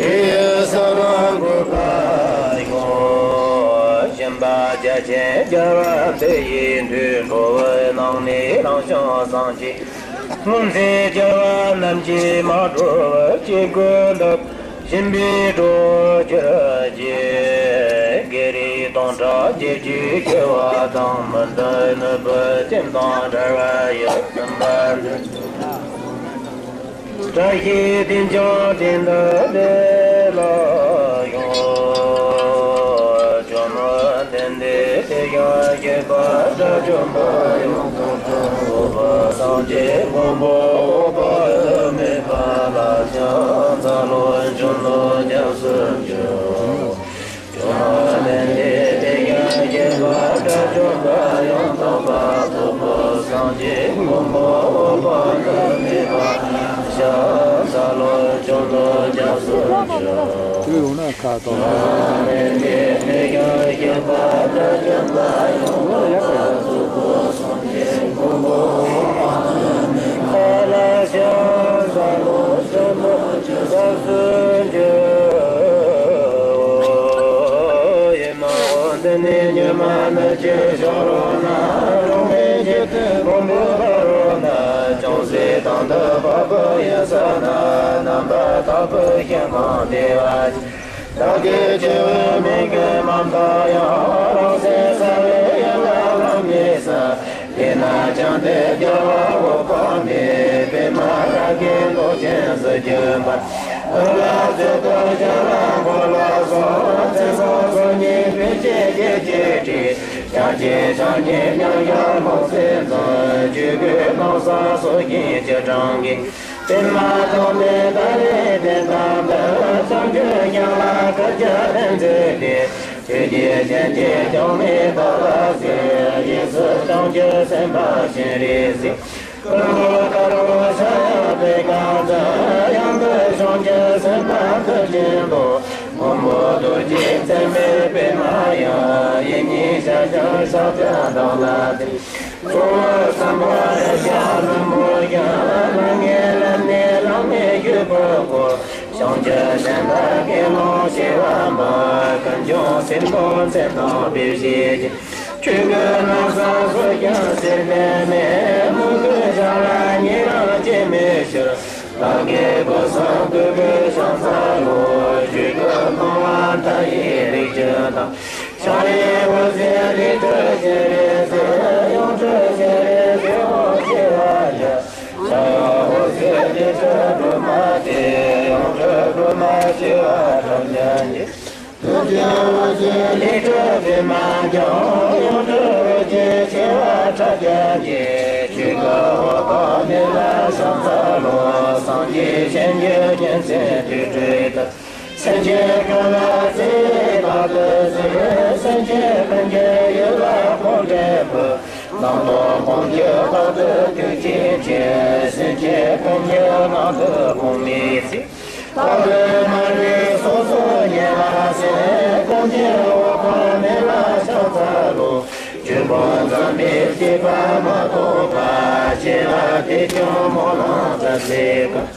ཡི་ས་ར་འགོད་པ་ཡིན་ནོ། སྦྱིན་པ་རྒྱ་ཆེན་རྒྱལ་བ་འདི་ཡི་མཐུས། འགྲོ་བའི་ནང་ནས་རང་བྱུང་སངས་རྒྱས། སྔོན་ཚེ་རྒྱལ་བ་རྣམས་ཀྱིས་མ་གྲུབ་པའི་སྐྱེ་དགུའི་འདོད། སྦྱིན་པའི་གྲོགས་གྱུར་ཅིག། བགེགས་རིགས་སྟོང་ཕྲག་བརྒྱད་ཅུའི་སྐྱེ་བ་དང་། མི་འདའ་ནོར་བུའི་ལྟེམ་དང་བྲལ་བའི་ཡུལ། སེམས་དཔའ་འདི། བཀྲ་ཤིས་དེས་ཀྱང་དེ་འདི་དེ་ལ་ཡང་། བཅོམ་ལྡན་འདས་དེ་ཡང་སྐྱེད་པ་དགྲ་བཅོམ་པ་ཡང་དག་པར་རྫོགས་པ་སངས་རྒྱས་མགོན་པོ་འོད་དཔག་ཏུ་མེད་པ་ལ་ཕྱག་འཚལ་ལོ། བྱོན་ནས་སྐྱབས་སུ་མཆིའོ། བཅོམ་ལྡན་འདས་དེ་ཡང་སྐྱེད་པ་དགྲ་བཅོམ་པ་ཡང་དག་པར་རྫོགས་པ་སངས་རྒྱས་མགོན་པོ་འོད་དཔག་ཏུ་མེད་པ་ལ་ཕྱག་འཚལ་ལོ། བྱོན་ནས་སྐྱབས་སུ་མཆིའོ། བཅོམ་ལྡན་འདས་དེ་ཡང་སྐྱེད་པ་དགྲ་བཅོམ་པ་ཡང་དག་པར་རྫོགས་པ་སངས་རྒྱས་མགོན་པོ་འོད་དཔག་ཏུ་མེད་པ་ལ་ཕྱག་འཚལ་ལོ། བྱོན་ནས་སྐྱབས་སུ་མཆིའོ། ཡིད་མ་འོང་འདི་ནི་མྱུར་མ་ནུབ་ཀྱི་ཞིང་རོ་ན། རང་གནས་ཀྱི་དོན་མང་པོ་ལ་རོལ་ན། ཅུང་ཟད་དང་དུ་བབ་པའི་ཡུལ་ས་ན། རྣམ་པར་དག་པའི་ཞིང་ཁམས་བདེ་བ་ཅན། བདག་གི་སྤྱི་བོའི་མོས་གུས་མ་འདའ་ཡང་། རང་སེམས་གསལ་བའི་ཡུལ་ལ་ལམ་མེད་ས། དེ་ན་བྱང་གཏེར་རྒྱལ་བ་འོད་དཔག་མེད། པདྨ་རཱ་གའི་མདོག་ཅན་གཟི་བརྗིད་འབར། འོད་ལ་སྩོལ་དུ་ཞིང་ར་འབོར་ལ་སོགས། མཚན་བཟང་སོ་གཉིས་སྤོས་ཀྱི་རྒྱན་གྱིས་སྤྲས། ཞིང་གཅིག་ཞིང་གཉིས་མཉམ་གཞག་ནོར་རྩིས་མཛོད། ཆོས་གོས་ལམ་བཟང་སོ་བརྒྱད་ཅི་གྲངས་ཀྱིས། པདྨ་ཐོགས་མེད་ཏཱ་ལའི་གདན་དང་ལྡན། བྱང་ཆུབ་ཤིང་ལ་གར་བྱ་ལྷུན་གྱིས་གྲུབ། ཆོས་ཀྱི་སྤྱན་གྱིས་ཕྱོགས་མེད་བདག་ལ་གཟིགས། ཡིད་སྲུང་བྱང་ཆུབ་སེམས་དཔའ་སྤྱན་རས་གཟིགས། ཀུན་ཏུ་དགའ་རབ་ཕྱག་གཡས་པའི་རྐང་རྩེ། གཡོན་དུ་བྱང་ཆུབ་སེམས་དཔའ་ཐུགས་ཆེན་པོ། མགོན་པོ་རྡོ་རྗེ་འཆང་མའི་པདྨ་དབྱངས། ཡིད་གཉིས་ཞར་བྱུང་ཕྱག་རྒྱ་བདག་ལ་གཏད། གཙོ་བོ་སམ་བྷོ་ཊ་ཤཱཀྱ་རིན་པོ་ཆེ། ལམ་ལྔའི་བླ་མའི་བླ་མའི་སྤྱོད་པ་སྐོར། བྱང་ཆུབ་སེམས་དཔའི་དགེ་སློང་བྱེ་བ་འབུམ། ཀུན་འབྱུང་སེམས་དང་མཚན་དང་དཔེ་བྱད་ཅན། ཆོས་གོས་ལམ་བཟང་སོགས་ཀྱང་ཟད་པའི་མེ། མོས་གུས་བྱིན་རླབས་ཉེ་རིང་སྐྱེ་མེད་ཕྱིར། བདག་གི་སྐུ་གསུང་ཐུགས་ཀྱི་ཕྱག་འཚལ་ལོ། ཆོས་སྐུ་སྣང་བ་མཐའ་ཡས་རིགས་ཀྱི་བདག། ཕྱག་གཡས་འོད་ཟེར་ལས་སྤྲུལ་སྤྱན་རས་གཟིགས། གཡོན་སྤྲུལ་སྤྱན་རས་གཟིགས་དབང་ཆེ་བ་ཡི། ཕྱག་གཡོན་འོད་ཟེར་ལས་སྤྲུལ་སྒྲོལ་མ་སྟེ། གཡོན་སྤྲུལ་སྒྲོལ་མ་ཆེ་བ་ཕྲག་བརྒྱ་ཡིས། ཐུགས་ཀྱི་འོད་ཟེར་ལས་སྤྲུལ་པདྨ་འབྱུང་། གཡོན་སྤྲུལ་རིགས་ཀྱི་ཆེ་བ་ཕྲག་བརྒྱ་ཡིས། ཆོས་སྐུ་འོད་དཔག་མེད་ལ་ཕྱག་འཚལ་ལོ། སངས་རྒྱས་ཞིང་གི་སྤྱན་གཟིགས་དུས་སྤྲུལ་ཏེ། སེམས་ཅན་ཀུན་ལ་བརྩེ་བའི་ཐག་ཏུ་བཅད། སེམས་ཅན་ཀུན་གྱི་ཡིད་ལ་ཕན་འབྲས་བུ། ལམ་སྟོན་དཔུང་གི་རྟགས་ཏུ་ཐུགས་རྗེ་ཆེ། སེམས་ཅན་ཀུན་གྱི་ངང་དུ་གོང་མའི་ཚིག། རྟག་ཏུ་སྨྲ་བའི་སོ་སོར་ཉེ་བར་སེམས། ཀུན་གྱི་འོད་དཔག་མེད་ལ་ཕྱག་འཚལ་ལོ། ཆོས་སྐུ་འཛིན་པའི་སྤྱོད་པ་མ་གཏོགས་པ། སྐྱེ་བ་དེས་ཀྱང་སྨོན་ལམ་རྩ་ཟད་ཀུན།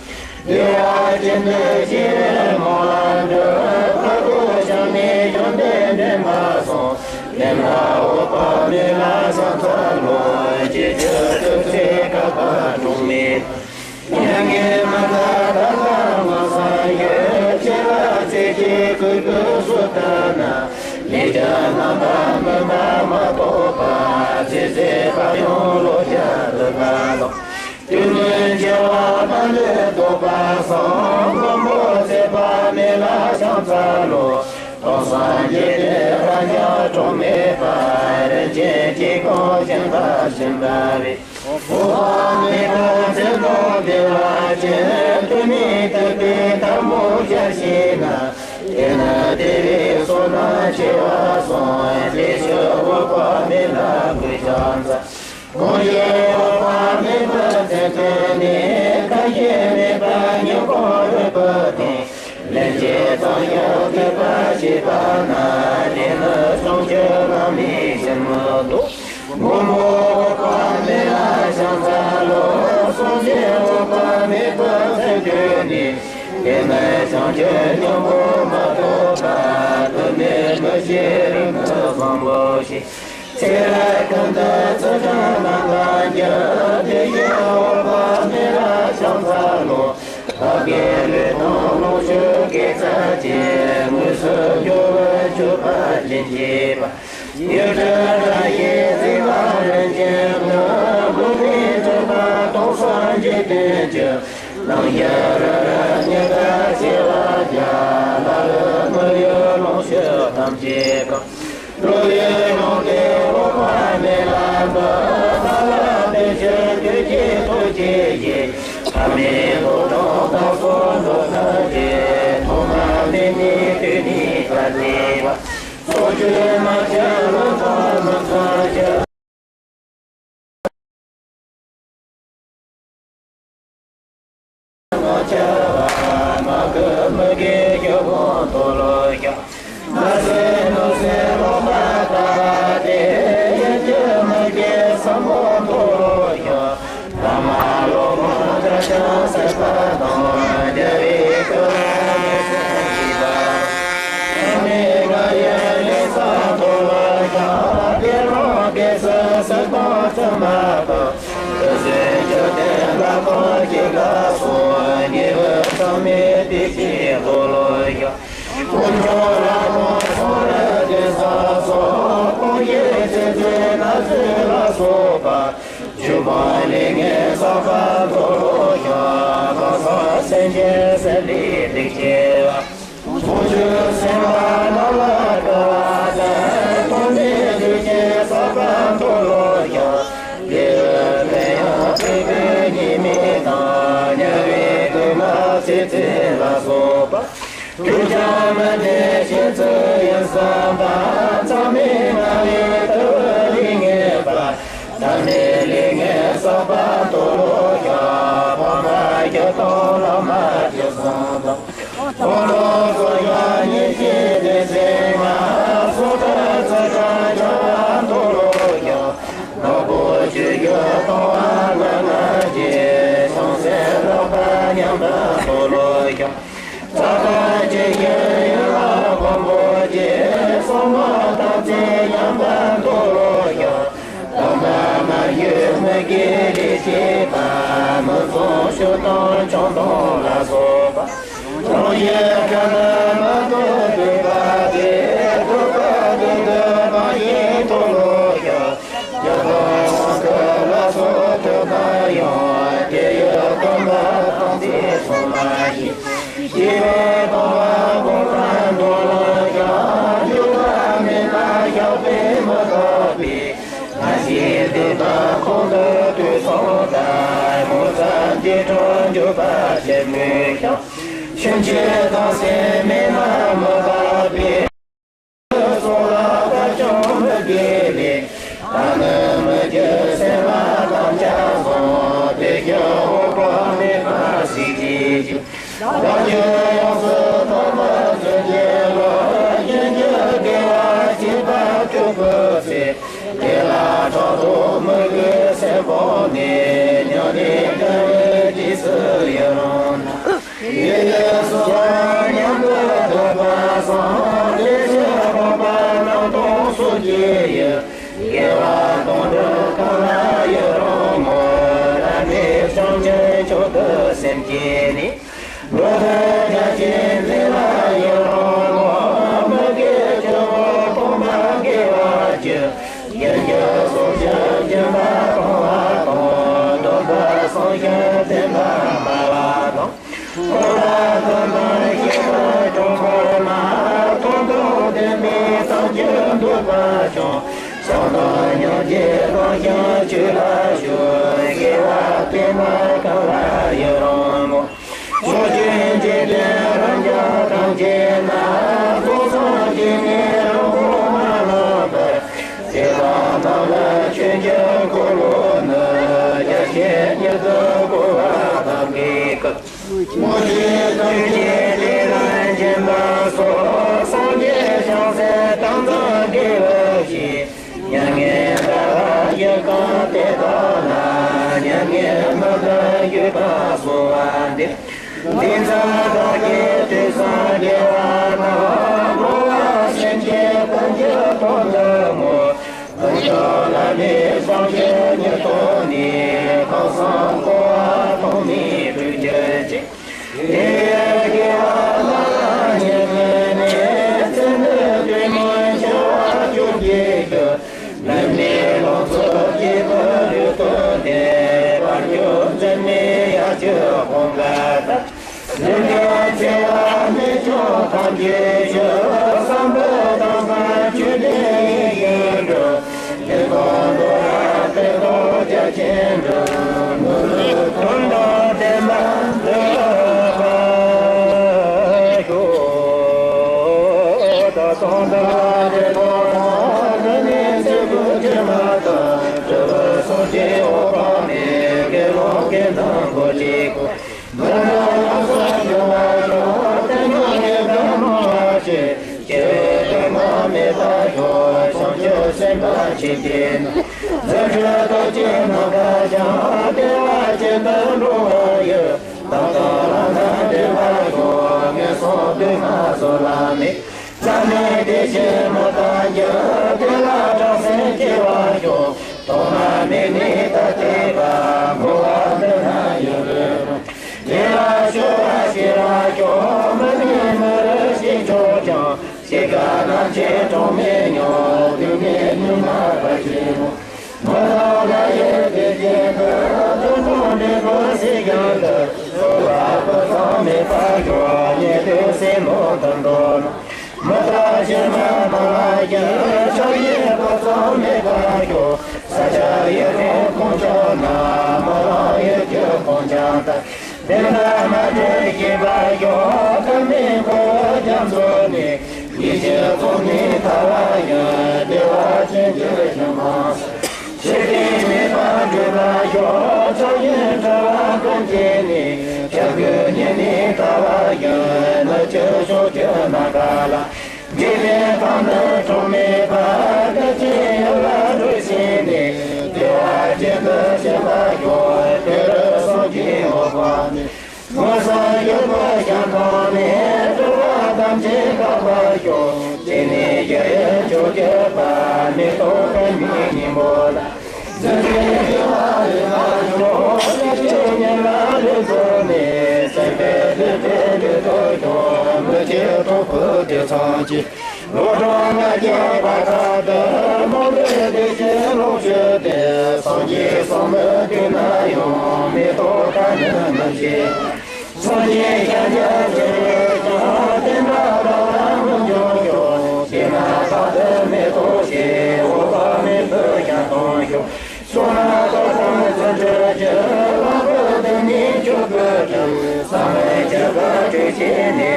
བདེ་བ་ཅན་དུ་སྐྱེ་བའི་སྨོན་ལམ་འགྲུབ། བར་དོ་ཞིང་ནས་བྱོན་པའི་འདྲེན་པ་གསུམ། འདྲེན་པ་འོད་དཔག་མེད་ལ་ཕྱག་འཚལ་ལོ། སྐྱེ་འཆི་དུས་ཚོད་བསྐལ་པ་གྲངས་མེད། མྱ་ངན་མི་འདའ་ད་ལྟ་མངོན་སུམ་ཡོད། སྐྱེ་བ་ཚེ་གཅིག་གུས་པས་སུ་བཏུད་ན། ལས་ཀྱི་རྣམ་པར་སྨིན་པ་མ་གཏོགས་པ། ཚེ་ཟད་པ་ཡང་བློ་བྱ་སྡུད་པ་དང་། དུས་ནི་འཆི་བ་མ་ལུས་ལྡོག་པ་གསུམ། མགོན་པོ་ཚེ་དཔག་མེད་ལ་ཕྱག་འཚལ་ལོ། སྟོང་སངས་རྒྱས་དེ་རང་རྒྱལ་གྲངས་མེད་པ། རིན་ཆེན་གྱིས་གང་ཞིང་དག་བཞིན་འབར་བའི། འོད་དཔག་མེད་པ་མཚན་དང་བདེ་བ་ཅན། དུས་ནི་དུད་པའི་ཐལ་མོ་སྦྱར་ཞིག་ན། དེ་ནི་བདེ་བའི་བསོད་ནམས་ཆེ་བ་གསུམ། དེ་ཕྱིར་འོད་དཔག་མེད་ལ་གུས་ཕྱག་འཚལ། གང་ཞིག་འོད་དཔག་མེད་པའི་མཚན་ཐོས་ནས། ཁ་ཞེ་མེད་པར་སྙིང་ཁོང་རུས་པའི་གཏིང་། ལན་གཅིག་ཙམ་ཡང་སྐྱེ་འཕེལ་བྱེད་པ་ན། དེ་ནི་བྱང་ཆུབ་བླ་མའི་ཞལ་མི་ཐོབ། མགོན་པོ་འོད་དཔག་མེད་ལ་ཕྱག་འཚལ་ལོ། སངས་རྒྱས་འོད་དཔག་མེད་པའི་མཚན་ཐོས་ནས། དེ་ནི་བྱང་ཆུབ་སྙིང་པོ་མ་ཐོབ་པ། དོན་མེད་མི་ཤེས་རིགས་ངན་བཟང་པོ་ཞིག། ཚེ་རབས་ཀུན་ཏུ་ཚུལ་ཁྲིམས་ལམ་དང་འགལ། དེ་བཞིན་འོད་དཔག་མེད་ལ་ཕྱག་འཚལ་ལོ། བདག་གི་ལུས་དང་ལོངས་སྤྱོད་དགེ་རྩ་ཅན། དངོས་སུ་འབྱོར་བར་གྱུར་པ་སྦྱིན་བགྱིས་པ། ཡུལ་གྲུ་བཀྲ་ཤིས་བརྩེགས་པ་རིན་ཆེན་དངུལ། བོད་མིའི་སྤྲུལ་པ་སྟོང་གསུམ་ འཇིག་རྟེན་གྱི། ལམ་ཞབས་རི་རབ་ཉི་ཟླ་བྱེ་བ་བརྒྱ། ལ་ལུ་མི་ཡུལ་ལོངས་སྤྱོད་ཐམས་ཅད་ཀྱི། འགྲོ་བའི་ལམ་དེ་འོད་དཔག་མེད་ལ་འདུད། ས་ལ་བདེ་ཆེན་དུས་ཀྱི་ཐུགས་རྗེ་ཡིས། ཐ་མལ་དུག་གྲོགས་བདག་སོགས་འགྲོ་ཐམས་ཅད། ཐོག་མ་མེད་ནས་དུས་ནས་ད་ལྟའི་བར། སྲོག་གཅོད་རྨ་བྱ་ལོ་ཙཱ་མི་ཚངས་སྤྱོད། ང་བཅས་མ་གི་མི་དགེ་བཅུ་སྤོང་དུ་ལོ་ཞག་མ་ཟིན་ནུ་ཟིན་ལོག་པ་ལྟ་སྟེ། ཡིད་ཀྱི་མི་དགེ་གསུམ་སྤོང་དུ་ལོ་ཞག་ཐ་མ་ལོག་པ་དགྲ་བཅོམ་སྲེད་པ་དང་། རྒྱལ་བའི་སྐུ་ལ་ཉེར་སྦྱིན་བགྱིས་པ། ཨ་མའི་ང་ཡི་ལས་བསགས་དུ་ལོ་ཞག་དགེ་སློང་དགེ་ཚུལ་སྲིད་དང་བཙུན་མ་དང་། དུས་གསུམ་འབྱོར་ལྡན་ལྷ་དང་གཅིག་ལ་སོགས། ཉེ་བར་ཚང་མས་བདེ་སྐྱིད་འདོད་ལོ་ཞག་དཀོན་མཆོག་ལྷ་དང་སྲུང་རིགས་སྡེ་སྲིད་སོགས། དཀོན་གྱི་སེམས་ཅན་ནད་གདོན་ལ་སོགས་པ། བཅུ་སྤོང་ལས་ངན་བསགས་པ་འདོར་ལོ་ཞག་གང་ཟག་སེམས་ཅན་སེམས་ལས་སྡིག་ཆེ་བ། ཕྱོགས་བཅུའི་སེམས་དཔའ་རྣམས་ལ་དགའ་བ་དང་། ཐོག་མེད་ལུས་ཅན་བསགས་པ་འདོར་ལོ་ཞག་དེ་ཡི་ཕན་ཡོན་ཐེག་པའི་ཉེས་དམིགས་དང་། དམྱལ་བའི་སྡུག་བསྔལ་ཚེ་ཚད་ལ་སོགས་པ། དྲུག་ཀྱང་མི་འདོད་ཞིང་ཚུལ་ཡང་བསམ་པ། མཚམས་མེད་ལྔ་ཡི་ཐུབ་པའི་ལས་ངན་པ། ཐ་མལ་ལས་ངན་བསགས་པ་འདོར་ལོ་ཞག་སྤངས་པ་བརྒྱད་དང་བླ་མ་བཅུ་གསུམ་དང་། སྤོང་ལོ་སོགས་ཡང་ཉེས་བྱས་སྡེ་ཚན་ལྔ། སོ་ཐར་ཚུལ་ཁྲིམས་འཆལ་བ་འདོར་ལོ་ཞག་ནག་པོ་ཆོས་བརྒྱད་སྟོང་བ་ལྔ་ལྔ་བརྒྱད། བྱང་སེམས་ལྷག་པ་ཉམས་པ་འདོར་ལོ་ཞག་རྩ་བ་ཆེ་ཡི་ཡུལ་ལ་གོམ་པ་བརྒྱད། སྲུང་མ་དམ་ཚིག་ཉམས་པ་འདོར་ལོ་ཞག་དམ་པ་མ་ཡིན་མི་དགེ་ལས་བྱེད་པ། མི་བཟང་སྤྱོད་དང་ཆང་འཐུང་ལ་སོགས་པ། གང་ཡིན་གང་ན་མ་ཐོབ་འདོད་པ་དེ། ཐོབ་པ་དེ་དུ་མ་ཡིན་ཐོབ་ལོ་ཞག་རྒྱལ་དང་དབང་བསྐུར་ལ་སོགས་ཐོབ་ན་ཡང་། དེ་ཡི་དམ་པ་དམ་ཚིག་སྲུང་བ་ཡིན། སྐྱེ་བ་དང་བ་གོང་ས་འགྲོ་ལ་བཞག་འགྱུར་བ་མེད་ན་བཞག་པས་མི་ཁྱབ་པས། ང་ཞེས་འདི་དག་ཁོང་དུ་དུས་གསུམ་དུ། ངོ་མཚར་འདི་དྲངས་འགྱུར་བ་ཆེན་པོའི་ཞིང་། ཆོས་འཆད་དང་སེམས་མེད་ན་མི་འབབ་པས། སོགས་ལ་བཀའ་བཅོམ་མི་དགེ་ལས། ད་ནི་མི་བསྐྱོད་སེམས་ལ་དམ་བཅའ་བཟུང་། དེ་བཞིན་འོད་དཔག་མེད་པ་གཟིགས་བྱེད་ཅིང་། བདག་རྒྱུད་ཡོངས་སུ་ཐོབ་པར་བརྩོན་གྱི་བློ། རྒྱུན་གྱི་དགེ་བ་བྱེད་པ་སྤྲོས་པའི་ཚེ། དེ་ལ་ཕྲག་དོག་མི་དགེའི་སེམས་སྤངས་ནས། མྱ་ངན་འདའ་བའི་རྗེས་སུ་ཡི་རང་ན། ཡིད་ལས་སུ་སོང་སྙམ་དུ་འདོད་པ་སངས། ལས་བྱས་སྤངས་པ་རྣམས་དང་སོ་སྐྱེའི་ཡུལ། དགེ་བ་དོན་གྲུབ་གང་ལ་ཡི་རང་ངོ་། བླ་མེད་བྱང་ཆུབ་མཆོག་ཏུ་སེམས་བསྐྱེད་ནས། འགྲོ་དོན་རྒྱ་ཆེན་མཛད་ལ་ཡི་རང་ངོ་། མི་དགེ་བཅུ་པོ་སྤོང་བ་དགེ་བ་བཅུ། རྒྱུན་གྱི་སྲོག་གཅོད་སྦྱིན་པ་སྤང་བ་དང་། སྡོམ་པ་སྲུང་ཞིང་བསྟེན་པ་སྨྲ་བ་དང་། འཁོར་བ་ཀུན་སྤངས་ཤིན་ཏུ་གྲོགས་པོ་མ། མཐོང་ཐོས་དད་པས་ཐམས་ཅད་འདོད་པ་སྐྱོང་། བྱམས་དང་སྙིང་རྗེས་གང་ཞིང་ཆོས་ལ་ཞུགས། དགེ་བ་སྤེལ་མ་གང་ལ་ཡི་རང་ངོ་། ཕྱོགས་བཅུའི་འཇིག་རྟེན་རབ་འབྱམས་ཐམས་ཅད་ན། རྫོགས་སངས་རྒྱས་ནས་རང་དབང་མ་ལགས་པར། ཚེ་དང་ནམ་ལ་ཆོས་ཀྱི་འཁོར་ལོ་ནི། རྒྱ་ཆེན་ཉིད་དུ་བསྐོར་བ་དག་གི་སྐུ། མུ་སྟེགས་ཐམས་ཅད་ལས་ལ་འབྱིན་པ་སོགས། སངས་རྒྱས་བྱང་སེམས་དམ་གཙང་དགེ་བའི་བཤེས། མྱ་ངན་འདའ་བ་ཡི་གེ་དེ་དག་ལ། མྱ་ངན་མི་འདའ་བརྒྱུད་པ་གསོལ་བ་འདེབས། འདི་ཚེ་བདག་གིས་དུས་གསུམ་དགེ་བ་རྣམས། འགྲོ་བ་སེམས་ཅན་ཀུན་གྱི་དོན་དུ་བསྔོ། ཀུན་ཀྱང་བླ་མེད་བྱང་ཆུབ་ཉིད་ཐོབ་ནས། ཁམས་གསུམ་འཁོར་བ་ཐོག་མེད་གྲོལ་གྱུར་ཅིག་དེ་ཡི་དགེ་བ་རྣམས་ལ་བརྙས་བཅོས་ནས། ཚེ་འདིར་བདུད་མོའི་འཆིང་བ་སྐྱོབ་བྱེད་ཤོག་ལུས་ནི་ལོངས་སྤྱོད་བྱེད་པའི་ལུས་བཏུད་དེ། བར་སྐྱོབ་འཛིན་མའི་ ཆོས་དབང་ག་ད། ལས་ལས་ཚེ་ལ་མི་སྐྱོ་ཐམས་ཅད་ཆོས། བསམ་པ་དང་བསམ་ཆོས་དེ་ཡིན་འགྲོ། དེ་དང་མདོ་ལ་དེ་དང་རྒྱ་ཆེན་འགྲོ། མི་ལུས་དོན་དང་ལྡན་པ་འདོད་པ་ཤོག་ད་སོང་ད་དེ་དང་དེ་ནི་ཚེ་བུ་ཆེ་མ་དང་། སྤྲུལ་པ་སངས་རྒྱས་འོད་དཔག་མེད། དགེ་སློང་གི་ནང་གོ་ཅི་གོ། འདི་ནི་ཡོངས་སུ་འགྱུར་བར་ཤོག་དེ་ནི་ཡི་དམ་མང་བ་ཆེ། སྐྱེ་བའི་དུས་མ་མེད་པར་ཤོག་བྱང་ཆུབ་སེམས་དཔའ་ཆེ་གེ་ན། རྫུ་འཕྲུལ་སྟོབས་ཀྱིས་རྣམ་པར་བྱང་། བདེ་བ་ཅན་དུ་འགྲོ་བར་ཡོད། དམ་དང་ལམ་དང་འབྲེལ་བར་ཤོག་ངན་སོང་དུས་མ་སོགས་ལ་མེད། བླ་མེད་བདེ་གཤེགས་མི་རྟག་འགྱུར། དེ་ལ་སྲོག་ཟད་སྐྱེ་བར་ཤོག་ཐོག་མ་མེད་ནས་ད་ལྟའི་བར། འཁོར་བ་འདི་ན་ཡུན་རིང་རུང་། དེ་ལ་སྐྱོ་བ་སྐྱེ་བར་ཤོག་མི་ནུས་མི་རུང་ཞེས་ཆོག་ཀྱང་། སྐྱེ་རྒ་ན་འཆིའི་གྲངས་མེད་མྱོང་། སྡུག་བསྔལ་ཉོན་མོངས་པ་ཆེན་པོ། མི་རྟག་ལྷ་ཡི་བདེ་སྐྱིད་དུ། སྡུག་བསྔལ་འབྲས་བུ་སྲིད་ཀྱང་སྟེར། རྩོལ་བ་སྤུ་ཙམ་མེད་པར་ཤོག་ཉེ་དུས་སྲིད་ལོག་ཏུ་འགྲོ་ན། མི་རྟག་ཕྱི་མ་མ་ལ་ཡང་། ཆགས་ཞེན་སྤུ་ཙམ་མེད་པར་ཤོག་ས་སྐྱ་ཡི་རང་ཁོང་ཆགས་ན། མི་རང་ཡི་རྒྱུད་ཁོང་ཆགས་ལྟར། བདེན་མཐའ་མ་དྲན་ཤེས་པར་ཤོག་ཐ་མལ་འཁོར་བའི་རྒྱ་མཚོ་ནས། ཡིད་ཆེས་རྩོམ་ནས་ཐར་བ་ཡིན། བདེ་བ་ཅན་གྱི་ཞིང་ཁམས་སུ། ཞི་བདེ་མེད་པར་འགྲུབ་པར་ཤོག་ཆགས་ཞེན་བྲལ་བ་ཀུན་བྱས་ནས། ཆགས་པའི་ཉེས་ནས་ཐར་བ་ཡིན། ནུབ་ཕྱོགས་ཕྱོགས་བཅུ་ནམ་མཁའ་ལ། འཇིག་རྟེན་ཁམས་འདི་གྲངས་མེད་པ། བདེ་ཆེན་ཡུལ་ལ་འགྲོ་ཤེས་ནས། བདེ་བ་ཅན་དུ་སྐྱེ་བར་ཤོག་དེ་རུ་སངས་རྒྱས་འོད་དཔག་མེད། མངོན་སུམ་བཞུགས་པའི་ཞལ་མཐོང་ནས། སྤྲུལ་པ་ཐམས་ཅད་འགག་པར་ཤོག་སྐྱེ་གནས་བཞི་ཡི་ཕྱོགས་གྱུར་པ། མེ་ཏོག་པདྨའི་སྙིང་པོ་ལ། རྫུ་འཕྲུལ་ཞི་བ་ལེགས་པར་ཤོག་ཡེ་ཤེས་ཉི་མ་ལས་བཟུང་ནས། སེམས་དཔའི་ལུས་རྟེན་ལུས་སྟོབས་ཤོག་མི་ཕྱེད་དོ་ཕོག་དེ་ཚངས་ཀྱི། ལོ་གྲངས་ལྔ་བརྒྱ་བར་དག་ཏུ། རྨོངས་པའི་བདེ་གཤེགས་ལོངས་སྤྱོད་དེ། སངས་རྒྱས་སོགས་མི་འདུས་ན་ཡང་། མེ་ཏོག་ཁ་ནི་མི་བཞད། སངས་རྒྱས་ཤཱཀྱ་ཐུབ་པས་ཀྱང་། བསྟན་དགྲ་ལག་ལ་མི་འགྱུར་ཤོག་དེ་ན་བདག་ཏུ་མེ་ཏོག་སྐྱེས། འོད་དཔག་མེད་དུ་ཞལ་མཐོང་ཤོག་ཕྱོགས་རྣམས་རྟོག་ཚོགས་རྫུ་འཕྲུལ་གྱིས། གླང་པོ་དུ་མས་ཁྱོད་བསྐོར་ཞིང་། ས་མི་ཆགས་པར་སྤྲུལ་བྱས་ནས།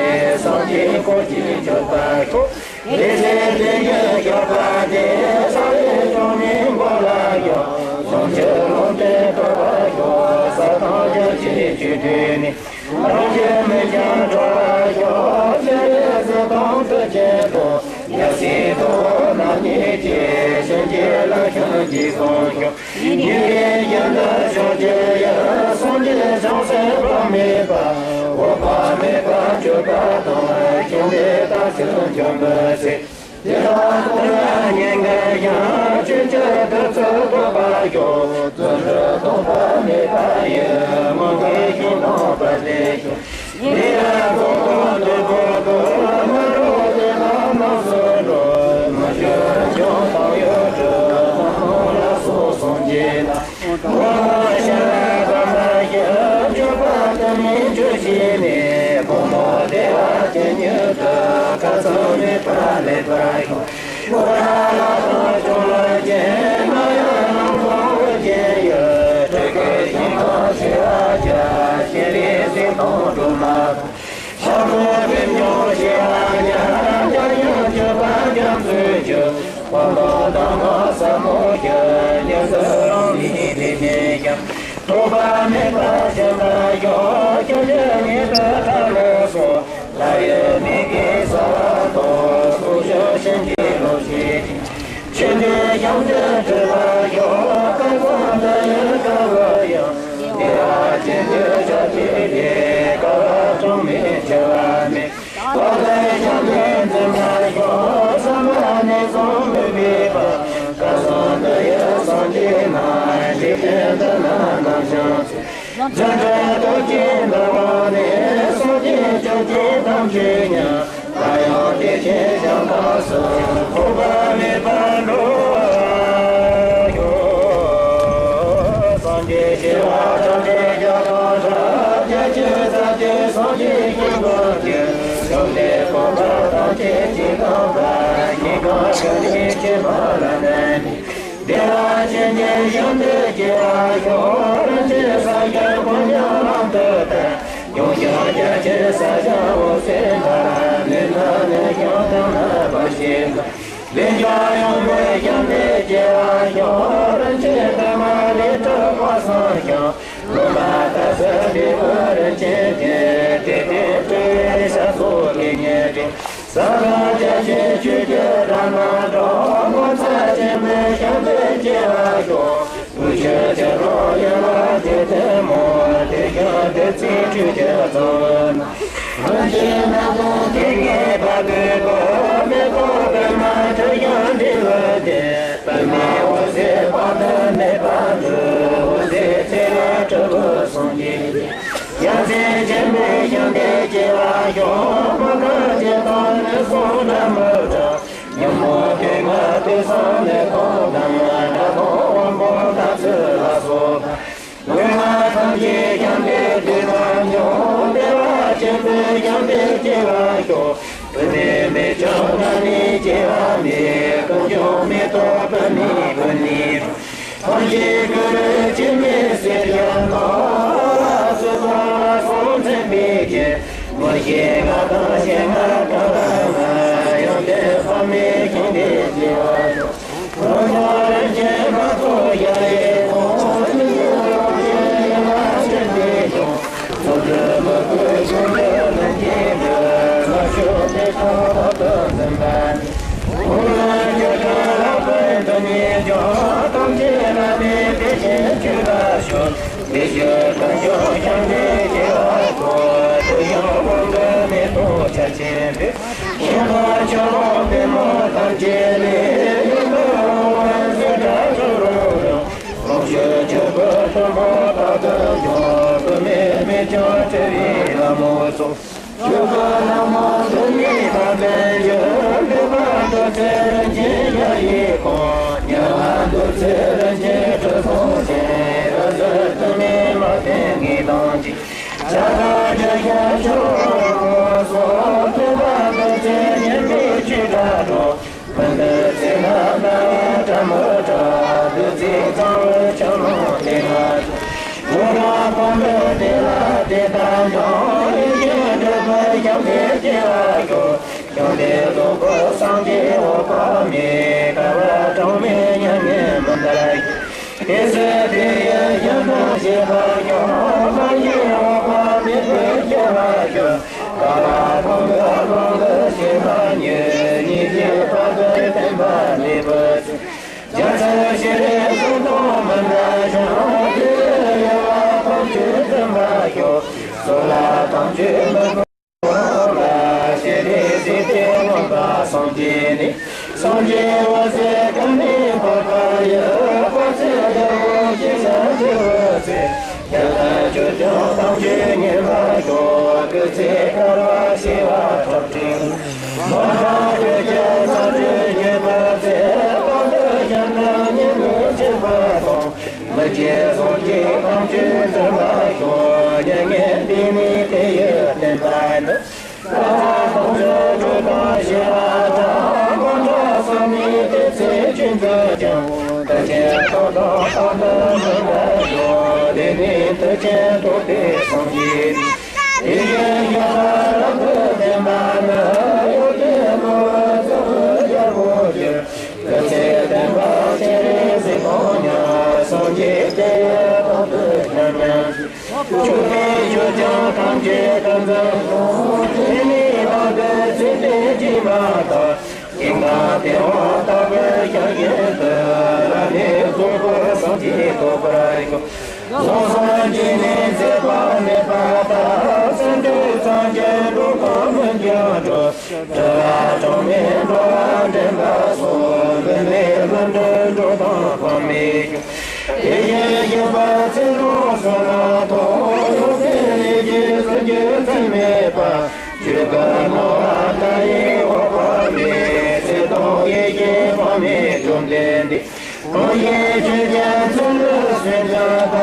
སངས་རྒྱས་འཁོར་བཅས་མཆོད་པར་ཤོག་ལས་ཚེ་འདི་ཉིད་བསྐྱབ་པ་སྟེ། ས་ལས་བྱུང་ནས་འཁོར་ལ་བཞག་བྱང་ཆུབ་ལམ་དུ་བསྐོར་བར་ཤོག་ས་དང་རྒྱ་ཆེའི་ཆོས་སྟོན་ནས། རང་རྒྱུད་མི་འཆིང་གྲོལ་བར་ཤོག་ཤཱ་རིའི་བུ་དང་མཐུ་ཆེན་པོ། རྒྱལ་སྲས་ཐུབ་དབང་རྣམ་གཉིས་ཀྱིས། བྱིན་གྱིས་བརླབས་ཤིང་རྗེས་བཟུང་ཤོག་ཉེས་པའི་ཞིང་དུ་ཕྱོགས་བཅུ་ཡི། སངས་རྒྱས་བྱང་སེམས་དཔག་མེད་པ། འོད་དཔག་མེད་པར་སྤྱོད་པ་དང་། བྱུང་བའི་རྟགས་ཤིག་འབྱོན་པར་བྱེད། དེ་དག་ཐོབ་ན་ཉེས་དགེ་ཡང་། ཆོས་ཀྱི་བདུད་རྩི་ཐོབ་པར་ཤོག་རྫུ་འཕྲུལ་སྟོང་པ་མེད་པ་ཡི། མུ་གེའི་ཞིང་དུ་བབས་ཏེ་ཤོག་ཉེས་པའི་རྫོགས་སྐུ་འདོད་པོ་ཀུན། མ་རུངས་དེ་དག་རྣམས་སུ་འགྲོ། མི་བསྐྱོད་རིན་ཆེན་ཐང་ཡོད་དྲི། ལྷ་མོ་ལ་སོགས་སངས་རྒྱས་ལ། ངོ་བོ་ཤེས་རབ་དམ་པ་ཡི། སྤྱོད་པ་དུ་མས་ཆོས་བྱས་ནས། ཕོ་མོ་བདེ་བ་ཅན་ཉིད་དུ། ཁ་ཙ་མེད་པར་ལེགས་པར་ཤོག་འཁོར་དང་ལྷ་དང་ཕྱོགས་ལྷུང་ཅན། མ་ཡང་ནམ་མཁའ་འོད་ཅན་ཡི། སྤྲུལ་སྐུའི་ཞིང་ཁམས་ཞི་བར་གྱུར། ཤེས་རིག་གཟི་མདངས་སྒྲོལ་མ་དང་། ཕྱག་རྡོར་རིམ་བྱོན་ཞི་བར་གྱུར། འཇམ་དབྱངས་སྤྱོད་པ་རྒྱ་མཚོས་སྒྱུར། དཔལ་མོའི་གདམས་ངག་ཟབ་མོ་སྒྱུར། ཉེར་འཚོའི་རང་བཞིན་དེ་བཞིན་ཀྱང་། ཐོགས་པ་མེད་པར་ཞི་བར་ཤོག་ཁྱོད་ཀྱི་ཉེ་དུ་ཁྲ་ལོ་སོགས། ལྷ་ཡི་མིག་གིས་གསལ་བ་དང་། སྲོག་གཅོད་བྱིན་གྱིས་རློབ་བྱེད་ཅིང་། ཆོས་འདི་ཞིང་དུ་སྤྲུལ་པར་ཤོག་ཁམས་གསུམ་འདི་ཡི་ཀ་བ་ཡང་། བདེ་བ་ཅན་གྱི་ཞབས་ཀྱིས་དེ། དཀའ་བ་གྲངས་མེད་འཆི་བ་མེད། བདག་ལ་ཞབས་འདེགས་འཛིན་པར་ཤོག་བསམ་པ་ནས་བཟུང་མི་ཕོད་པ། སྐལ་བཟང་འདི་ཡི་སངས་རྒྱས་རྣམས། འཇིག་རྟེན་འདི་ན་ནམ་བྱུང་ཚེ། རྫུ་འཕྲུལ་སྟོབས་ཀྱིས་འདུལ་བ་ནི། སངས་རྒྱས་ཆོས་ཀྱི་དམ་ཆོས་ཉིད། སླར་ཡང་བདེ་ཆེན་ཞིང་ཁམས་སུ། འཁོར་བ་མེད་པར་འགྲོ་བར་ཤོག་སངས་རྒྱས་ཞི་བ་ཐམས་ཅད་རྒྱ་མཚོ་འདྲ། བདེ་བ་ཅན་གྱི་ཞིང་དུ་སྐྱེ་བར་ཤོག། རིན་ཆེན་ས་ཡི་ཕོ་ཉ་ལམ་དུ་བསྟན། ཡང་ཞག་རྒྱ་ཆེར་ས་ཞིང་འོད་ཟེར་འབར། ནད་ན་ནད་གཞོན་དང་ནད་པ་ཞི། ལན་ཆགས་ཡང་མེད་ཞིང་དུ་སྐྱེ་བར་ཤོག། རིན་ཆེན་པདྨ་ལས་གྲུབ་པ་བསམ་ཞིང་། ལོ་མ་ལྟར་སྲིད་པའི་བུ་རིན་ཆེན་གྱི། དེ་ལྟར་སྤྲུལ་པའི་ཞབས་སོར་ལེགས་ཉེས་འབྲེལ། ས་དང་རྒྱ་ཆེན་ཆོས་ཀྱི་སྒྲ་རྣམས་སྒྲོག། ངོ་མཚར་ཆེན་པོའི་ཞིང་དུ་སྐྱེ་བར་ཤོག། དུས་ཕྱིས་ཕྱི་རོལ་ཡུལ་ལ་སྐྱེ་ཐལ་མོད། དེ་ཞིང་བདུད་རྩིའི་ཁྲུས་ཀྱི་ཚོགས། རིན་ཆེན་སྣ་ཚོགས་སྐད་སྙན་པ་གུས་པ། མེ་ཏོག་པདྨ་དྲི་ཞིམ་འབྲས་བུ་སྟེ། པདྨའི་འོད་ཟེར་དཔག་ཏུ་མེད་པ་འདུ། འོད་ཟེར་འཚེར་བའི་དྲིལ་བུ་སངས་རྒྱས་ཀྱི། ཡ་མཚན་ཆེན་པོའི་ཞིང་དུ་སྐྱེ་བར་ཤོག། མ་ག་དྷའི་དང་ནི་སོགས་ལྷ་མི་གྲངས། ཉོན་མོངས་སྡུག་བསྔལ་དུག་གསུམ་ནད་གདོན་དང་། དགྲ་དང་དབང་པོ་དམ་ཚིག་ལ་སོགས་པ། ལུས་ངག་ཐམས་ཅད་ཞིང་དུ་སྡུད་པ་མྱོང་། བདེ་བ་ཆེན་པོའི་ཞིང་དུ་སྐྱེ་བར་ཤོག། བུད་མེད་མི་ཆགས་ང་ནི་སྐྱེ་བ་མེད། ཀུན་ཀྱང་མེ་ཏོག་པདྨའི་གོས་ནི། ཐམས་ཅད་ཀུན་རིག་འཆི་མེད་གསེར་སྦྱངས་ནོར། ལ་སོགས་ལ་སོགས་མཚན་དཔེའི་རྒྱན། མི་ཤེས་ལྔ་དང་ཞེ་ལྔ་གང་ལ་ལྔ། ཡང་དག་པ་མེད་ཞིང་དུ་སྐྱེ་བར་ཤོག། རང་བྱུང་རིན་ཆེན་སྣ་ཚོགས་ཞལ་གྱི་ཁོང་། ཉིད་དུ་རང་བཞིན་ཡེ་ཤེས་ཆེན་པོའི་ཞིང་། རྫུ་འཕྲུལ་མི་བསྐུལ་ཆོས་འདི་ལྷུན་གྱིས་གྲུབ། ལྷ་མཆོག་དེ་དག་རབ་ཏུ་འཛིན་པ་ནི། འོག་ལ་ཆོས་སྐྱོང་ལྷ་པོས་མདུན་ནས་བསྐྱངས། ཐམས་ཅད་བླ་མེད་བདེ་ཆེན་མཆོད་པར་ཤོག། བདེ་གཤེགས་དང་ཞིང་དུ་སྐྱེ་བར་ཤོག། དུས་ཡང་དབང་པོའི་མེ་ཏོག་ཆར་ཆེན་པོས། ཞིང་དང་ཆུ་ལོག་པུས་མོ་ཐམས་ཅད་ལས། ཡུལ་དུ་འོང་བའི་ཟླ་གྲོགས་རོལ་རོལ། ལོངས་སྤྱོད་ཕྱུག་པོའི་མཐུ་དཔུང་རྟག་ཏུ་འབྱུང་། བུད་མེད་མི་ཆགས་སྤྲུལ་པའི་ལྷ་མོ་སོགས། ཆོས་སྐུ་ལྷ་མོ་འདུ་བའི་བར་དུ་བཞུགས། འདུས་པ་བདུད་རྩི་རིན་ཆེན་ཞལ་གྱི་ཁོང་། ཉེ་བ་བདུད་རྩིའི་རིན་ཆེན་ཁྲི་སྲོང་ཆེན། རབ་གསལ་དུ་མའི་མ་བསྟན་ངེས་དང་གཅིག། ཕྱག་དང་རྒྱ་ཞབས་ཕྱོགས་སོགས། ཐུབ་པ་བདུད་རྩིའི་སྙིང་པོའི་ཆོས་སྒྲ་སྒྲོག། མི་འདུལ་ཚེ་ན་སྣང་བའི་སྒྲ་མི་གྲག། བདུད་རྩིའི་གཙང་བོའི་ཆུ་ཀླུང་དེ་ན་འབྱུང་། འགྲོ་བ་ཀུན་འདུལ་དེ་ལ་དད་དང་སྦྱངས། ཡེ་ཤེས་སྒྲུབ་པའི་ཞིང་དུ་སྐྱེ་བར་ཤོག། ཞིང་དེར་རྫོགས་པའི་སངས་རྒྱས་འོད་དཔག་མེད། བསྐལ་པ་གྲངས་མེད་མྱ་ངན་མི་འདའ་ཞིང་། དེ་སྲིད་དེ་ཡི་ཞིང་དུ་གཤེགས་པར་ཤོག། སངས་རྒྱས་འོད་དཔག་མེད་དུ་སྐྱེ་བར་ཤོག། བསྐལ་པ་ཀུན་ཏུ་ཀློང་དུ་གཤེགས་པ་ཉིད། ཉིད་ཀྱི་བར་དུ་བསྟན་པ་གནས་པའི་ཚེ། རྒྱ་མཚོའི་ཞལ་རས་གཟུགས་དང་མི་འདྲ་ཞིང་། དེ་ཡི་དབྱེ་བ་ཐམས་ཅད་འཛིན་པར་ཤོག། གསུང་ལ་ཐམས་ཅད་མི་མཐུན་ལ། ཞལ་རས་གཟིགས་དེ་མངོན་པར་སངས་རྒྱས་ནས། སངས་རྒྱས་འོད་ཟེར་ཀུན་ནས་འཕགས་པ་ཡི། དཔག་ཚད་བརྒྱ་དང་བཞི་བརྒྱ་བཞི་འོད་ཟེར། བརྒྱ་དང་བཅུ་བདུན་ཐམས་ཅད་མཉེས་པར་ཤོག། སྐུ་ཚེ་བསྐལ་པ་བྱེ་བ་ཁྲག་ཁྲིག། མ་ཧཱ་ཀུན་གྱི་ས་བཅུད་མྱུར་བུད་ཚེ། དཔལ་དུ་ཞིང་དུ་ཉིད་ནི་བྱེད་པ་དང་། མི་སྐྱེ་སོགས་ཀྱི་ཐམས་ཅད་འཛིན་པར་ཤོག། མྱ་ངན་འདས་ནས་དེ་ཡི་བསྟན་པ་ནི། ལྷ་དང་ཆོས་དྲུག་དང་ཞི་བ་དང་། དགོངས་འགྲོ་བསམ་ནས་དེ་ཚེ་ཆོས་མཛད་ཅིང་། དུས་གཅིག་ཏུ་དང་རྟག་ཏུ་མི་འབྲལ་ཞིང་། དེ་ནས་དུས་གཅིག་ཐོབ་པའི་སངས་རྒྱས་ནི། དེ་བཞིན་གཤེགས་པ་རབ་ཏུ་བརྟན་པ་ནི། ཡོན་ཏན་ནོར་བུ་རྩ་བའི་རྒྱལ་པོ་ཡི། སྐུ་ཚེ་བརྟན་པ་སྤྱན་རས་གཟིགས་དང་མཉམ། སངས་རྒྱས་དེ་ཡི་དོན་དུ་མཉམ་མྱང་། མཆོད་པའི་མཆོད་ཆང་ཐམས་ཅད་ཀུན་འཛོམས་ཤོག། དེ་ནས་བདག་གི་ཚེ་འདིའི་ཕྱི་མ་དག། སྙིང་ག་དེ་བ་དག་པའི་ཞིང་ཡུལ་དུ། བླ་མེད་རྫོགས་པའི་སངས་རྒྱས་ཐོབ་པར་ཤོག། ལམ་སེམས་ཀྱི་ནི་ཟད་པ་མེད་པ་དག། སེམས་དུ་སངས་རྒྱས་འགྲོ་ཀུན་མི་འགྱུར་འགྲོ། སྒྲིབ་པ་གྲངས་མེད་འགྲོ་བ་འདྲེན་པ་སོགས། འབུལ་མེད་ལྷུན་གྲུབ་འགྲོ་དོན་དཔག་མེད་འབྱུང་། དེ་བཞིན་གཤེགས་པ་ཚེ་རིང་བསོད་ནམས་དང་། ཡོན་ཏན་ལས་ཀྱི་སུ་གྱུར་ཚད་མེད་པ། ཆོས་སྐུ་སྣང་བ་མཐའ་ཡས་འོད་དཔག་མེད། ཚེ་དང་ཡེ་ཤེས་དཔག་མེད་བཅོམ་ལྡན་འདས། དངོས་ཡོད་ཆོས་ཀྱི་ཚུལ་ལུགས་སུན་འབྱིན་པ།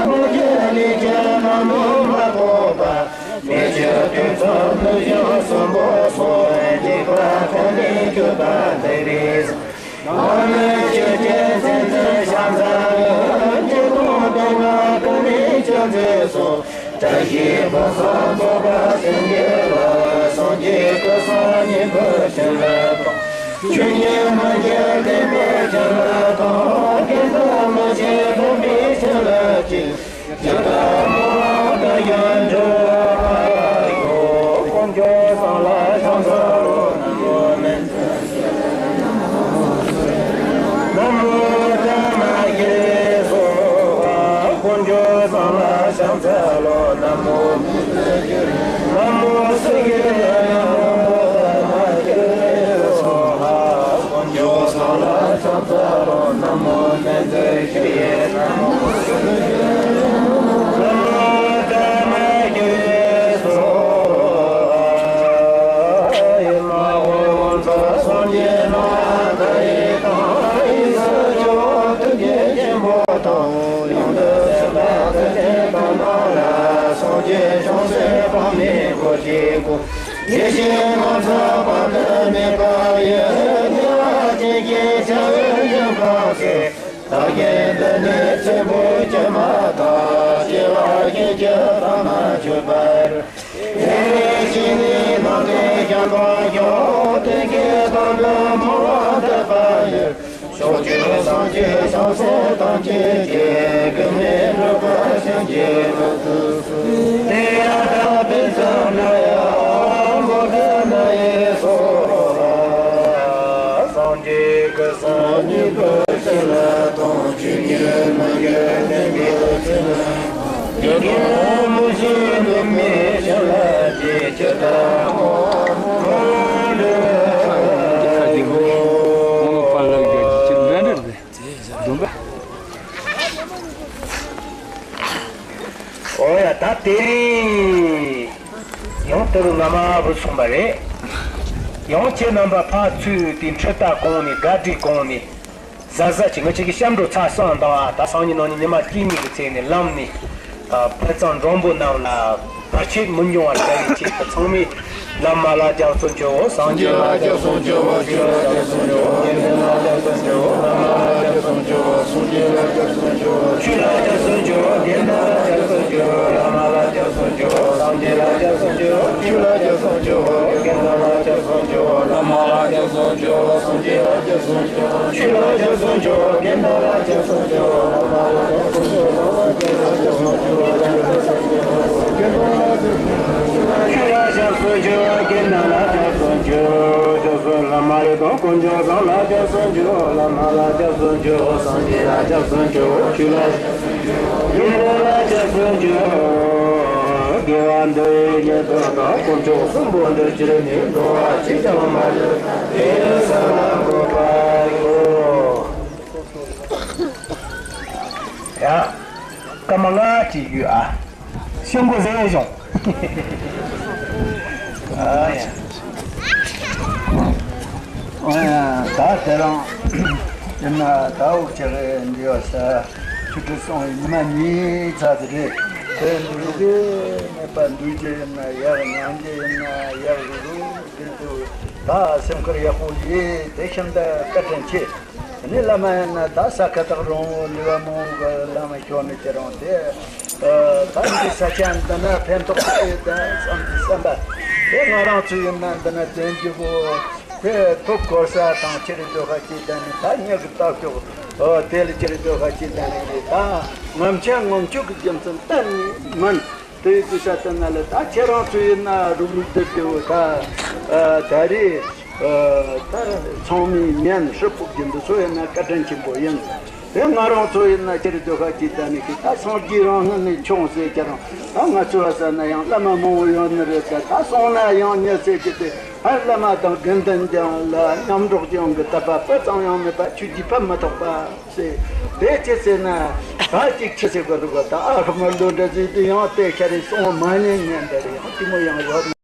དངོས་ཀྱི་ལས་ཀྱི་རྣམ་སྨིན་མ་གོས་པ། ཆོས་ཐོས་བསམ་སློབ་སྦྱོང་གསུམ་པོ་སོགས་འཇིགས་པ་ཐམས་ཅད་སྐྱོབ་པར་མཛད་པའི། ནང་ནས་ཆོས་ཀྱི་མཚན་ཚུལ་ཤ་ཚ་ཡི། འཇིགས་དང་དོན་ལྔ་ཀུན་ནས་སྐྱོབ་མཛད་སོགས། བཀྲ་ཤིས་ཕུན་སུམ་ཚོགས་པ་བྱིན་གྱིས་རློབས། སངས་རྒྱས་སྐུ་གསུམ་སྙིང་པོའི་བྱིན་རླབས་དང་། ཆོས་ཉིད་མ་སྐྱེས་བདེན་པའི་བྱིན་རླབས་དང་། དེ་དག་མི་ཕྱེད་སྟོང་པའི་བྱིན་རླབས་ཀྱིས། ཇི་ལྟར་མོ་དག་ཡོན་ཏུ་ཡོད། དཀོན་མཆོག་གསུམ་ལ་ཕྱག་འཚལ་ལོ། ན་མོ་མཉྫུ་ཤྲཱི་ན་མོ། ན་མོ་དྷརྨ་ཤྲཱི་སྭཱ་ཧཱ། དཀོན་མཆོག་གསུམ་ལ་ཕྱག་འཚལ་ལོ། ན་མོ། ན་མོ་སུ་ཤྲཱི་ཡ་ན་མོ། དྷརྨ་ཤྲཱི་སྭཱ་ཧཱ། དཀོན་མཆོག་གསུམ་ལ་ཕྱག་འཚལ་ལོ། ན་མོ་མཉྫུ་ཤྲཱི་ཡ་ན་མོ། ན་མོ་དྷརྨ་ཤྲཱི་སྭཱ་ཧཱ། ཡེ་མ་ཧོ་ཛ་སངས་རྒྱས་ལ་ད་ཡི་དང་ཡི་ས་ཇོ་ཐུགས་རྗེ་ཆེན་པོ་དང་། ཡང་དག་སེམས་དཔའ་ཐམས་ཅད་དང་ནང་ལ། སངས་རྒྱས་བྱང་སེམས་དཔག་མེད་སྐུ་གཅིག་པུ། ཡེ་ཤེས་ངོ་མཚར་དཔག་ཏུ་མེད་པ་ཡི། བདེ་བ་ཅན་གྱི་ཞིང་དབུས་ཡངས་པ་ཟེར། བདག་གིས་འདི་ནས་ཚེ་འཕོས་ཀྱང་མ་ཐག་སྐྱེ་བ་ཤིན་ཏུ་བར་མ་ཆོད་པར། དེ་བས་ཕྱི་ནས་ནང་དུ་ཤར་བར་ཤོག་དེ་སྐད་དང་འདྲ་མོ་བ་དད་པ་ཡིས། ཕྱོགས་བཅུའི་སངས་རྒྱས་བྱང་སེམས་ཐམས་ཅད་ཀྱིས། གེགས་མེད་འགྲུབ་པར་བྱིན་གྱིས་རློབས་ཏུ་གསོལ། དེ་ཡང་དག་པའི་འཛུམ་ལ་ཡང་མོ་དྷརྨ་ཡེ་སྭཱ་ཧཱ། སངས་རྒྱས་སྐུ་གསུམ་སྙིང་པོའི་བྱིན་རླབས་དང་། ཆོས་ཉིད་མ་སྐྱེས་བདེན་པའི་བྱིན་རླབས། ཡི་གེ་མུ་བཞི་ནུབ་མོའི་བྱིན་རླབས་ཀྱིས། ཇི་ལྟར་མོ་མོ་ལུས་ཁ་ཅིག་མོ་ལུས་པ་ལ་ཡོད་ཅིག་འདྲ་འདྲ་རེད། འདུག་པ། ཨོ་ཡ། ད་དེ་རིང་ཡང་དུ་རུ་ང་མ་བུ་སོང་པ་རེད། ཡང་ཁྱེད་རྣམ་པ་ཕར་ཚུར་དེ་འཕྲུལ་རྟ་གོན་ནས་སྒ་རི་གོན་ནས། གཟབ་གཟབ་ཀྱིས། ང་ཅག་གི་སྐྱབས་འགྲོ་ཚར་གསུམ་དང་། ད་སང་ཉིན་གནངས་ཉིན་ཉི་མ་གཅིག་གཉིས་ཀྱི་ཚེ་ནས་ལམ་ནས་ཕུན་ཚོགས་འགྲོན་པོ་རྣམས་ལ་བར་ཆད་མི་འབྱུང་བར་བྱ་བའི་ཆེད་དུ། ཚང་མས་བླ་མ་ལ་སྐྱབས་སུ་མཆིའོ། སངས་རྒྱས་ལ་སྐྱབས་སུ་མཆིའོ། ཆོས་ལ་སྐྱབས་སུ་མཆིའོ། དགེ་འདུན་ལ་སྐྱབས་སུ་མཆིའོ། བླ་མ་ལ་སྐྱབས་སུ་མཆིའོ། སངས་རྒྱས་ལ་སྐྱབས་སུ་མཆིའོ། ཆོས་ལ་སྐྱབས་སུ་མཆིའོ། དགེ་འདུན་ལ་སྐྱབས་སུ་མཆིའོ། བླ་མ་ལ་སྐྱབས་སུ་མཆིའོ། སངས་རྒྱས་ལ་སྐྱབས་སུ་མཆིའོ། ཆོས་ལ་སྐྱབས་སུ་མཆིའོ། དགེ་འདུན་ལ་སྐྱབས་སུ་མཆིའོ། བླ་མ་ལ་སྐྱབས་སུ་མཆིའོ། སངས་རྒྱས་ལ་སྐྱབས་སུ་མཆིའོ། ཆོས་ལ་སྐྱབས་སུ་མཆིའོ། དགེ་འདུན་ལ་སྐྱབས་སུ་མཆིའོ། བླ་མ་ལ་སྐྱབས་སུ་མཆིའོ། སངས་རྒྱས་ལ་སྐྱབས་སུ་མཆིའོ། ཆོས་ལ་སྐྱབས་སུ་མཆིའོ། དགེ་འདུན་ལ་སྐྱབས་སུ་མཆིའོ། ཆོས་ལ་སྐྱབས་སུ་མཆིའོ། དགེ་འདུན་ལ་སྐྱབས་སུ་མཆིའོ། སྐྱབས་སུ་བླ་མ་ཡི་དམ་དཀོན་མཆོག་གསུམ་ལ་སྐྱབས་སུ་མཆིའོ། བླ་མ་ལ་སྐྱབས་སུ་མཆིའོ། སངས་རྒྱས་ལ་སྐྱབས་སུ་མཆིའོ། ཆོས་ལ་སྐྱབས་སུ་མཆིའོ། དགེ་འདུན་ལ་སྐྱབས་སུ་མཆིའོ། དགེ་བ་འདི་ཡི་སྙིང་པོ་དང་། དཀོན་མཆོག་གསུམ་པོ་འདི་ཕྱིར་ནི། འགྲོ་བ་གཅིག་ཀྱང་མ་ལུས་པ། དེ་ཡི་སྲོག་ལ་འགོད་པར་ཤོག་ཡ། སྐར་མ་ལྔ་ཅིག་ཡོད་ཨ། ཤོག་གུ་བཟེ་བཞོང་། ཨ་ཡ། ཨ་ཡ། ད་དེ་རིང་ཡིན་ན་ད་འུ་ཅག་གི་འདི་བ་ས་ཆོས་ཁྲི་སོང་ཉི་མ་གཉིས་ཚར་དེ་རེད། དེ་འདུག་གི་མེད་པ་འདུག་གི་ཡིན་ན་ཡག་ཉན་གི་ཡིན་ན་ཡག་རུ་རུ་དེ་འདུག་ད་སེམས་ཁུར་ཡག་པོ་ཡིན། དེ་བཞིན་དུ་བཀའ་དྲིན་ཆེ། ནི་བླ་མ་ཡིན་ན་ད་ས་ཁ་ཐག་རིང་བོ་ལུས་པ་མང་བོ་གི་བླ་མ་ཤོག་ནི་ཁྱེད་རང་དེ། ད་འདི་ས་ཆ་འདི་ན་ཕན་ཐོགས་ཡོད་ད་བསམ་གྱི་བསམ་པ། དེ་ང་རང་ཚོ་ཡིན་ན་འདི་ན་དོན་གྱི་བོ། དེ་ཐུགས་དགོས་ས་དང་ཕྱིར་སྡོད་ཁ་ཅིག་ད་ནི་ད་མྱི་གི་ལྟ་ཕྱོགས། ཨོ་དེ་ལ་ཕྱིར་སྡོད་ཁ་ཅིག་ད་ནི་རེད་ད། ངམ་ཆ་ངོམ་ཆུ་གི་རྒྱུ་མཚན་གཏན་ནས་མིན། དེ་ཡི་དུས་ས་དེ་ན་ལ་ད་ཁྱེད་རང་ཚོ་ཡིན་ན་རུབ་རུབ་སྡོད་དེ་འོ་ད། ད་རེས་ད་ཚང་མའི་ཉན་ཧྲིལ་པོ་གི་འདི་ཚོ་ཡིན་ན་བཀའ་དྲིན་ཆེན་པོ་ཡིན། དེ་ང་རང་ཚོ་ཡིན་ན་ཁྱེད་རི་སྡོད་ཁ་ཅིག་ད་ནི་ཁྱེད་ད་སངས་རྒྱས་རང་སྔོན་ནས་བྱུང་ཟེར། ཁྱེད་རང་ད་ང་ཚོ་བ་ས་ན་ཡང་བླ་མ་མང་བོ་ཡོད་ནི་རེད་ཟེར། ད་སོང་ན་ཡང་ཉེ་ཟེར་གྱི་དེ་ཨ་བླ་མ་དང་དགེ་འདུན་ཀྱང་ལ་མཉམ་འགྲོགས་ཀྱང་གི་དད་པ་སྤུ་ཙམ་ཡང་མེད་པ་ཆོས་ཀྱི་ཕན་མི་ཐོགས་པ། ཟེར། དེ་ཅི་ཟེར་ན། ད་ཅིག་ཆི་ཟེར་དགོས་འདུག་ག་ད་ཨ་ཧ་མ་ལོ་འདྲ་ཟིག་དེ་ཡང་དེ་ཤ་རེ་སོང་མ་ཉན་ཉན་འདྲ་རེ་ཡང་གཅིག་མོ་ཡང་ཡོད།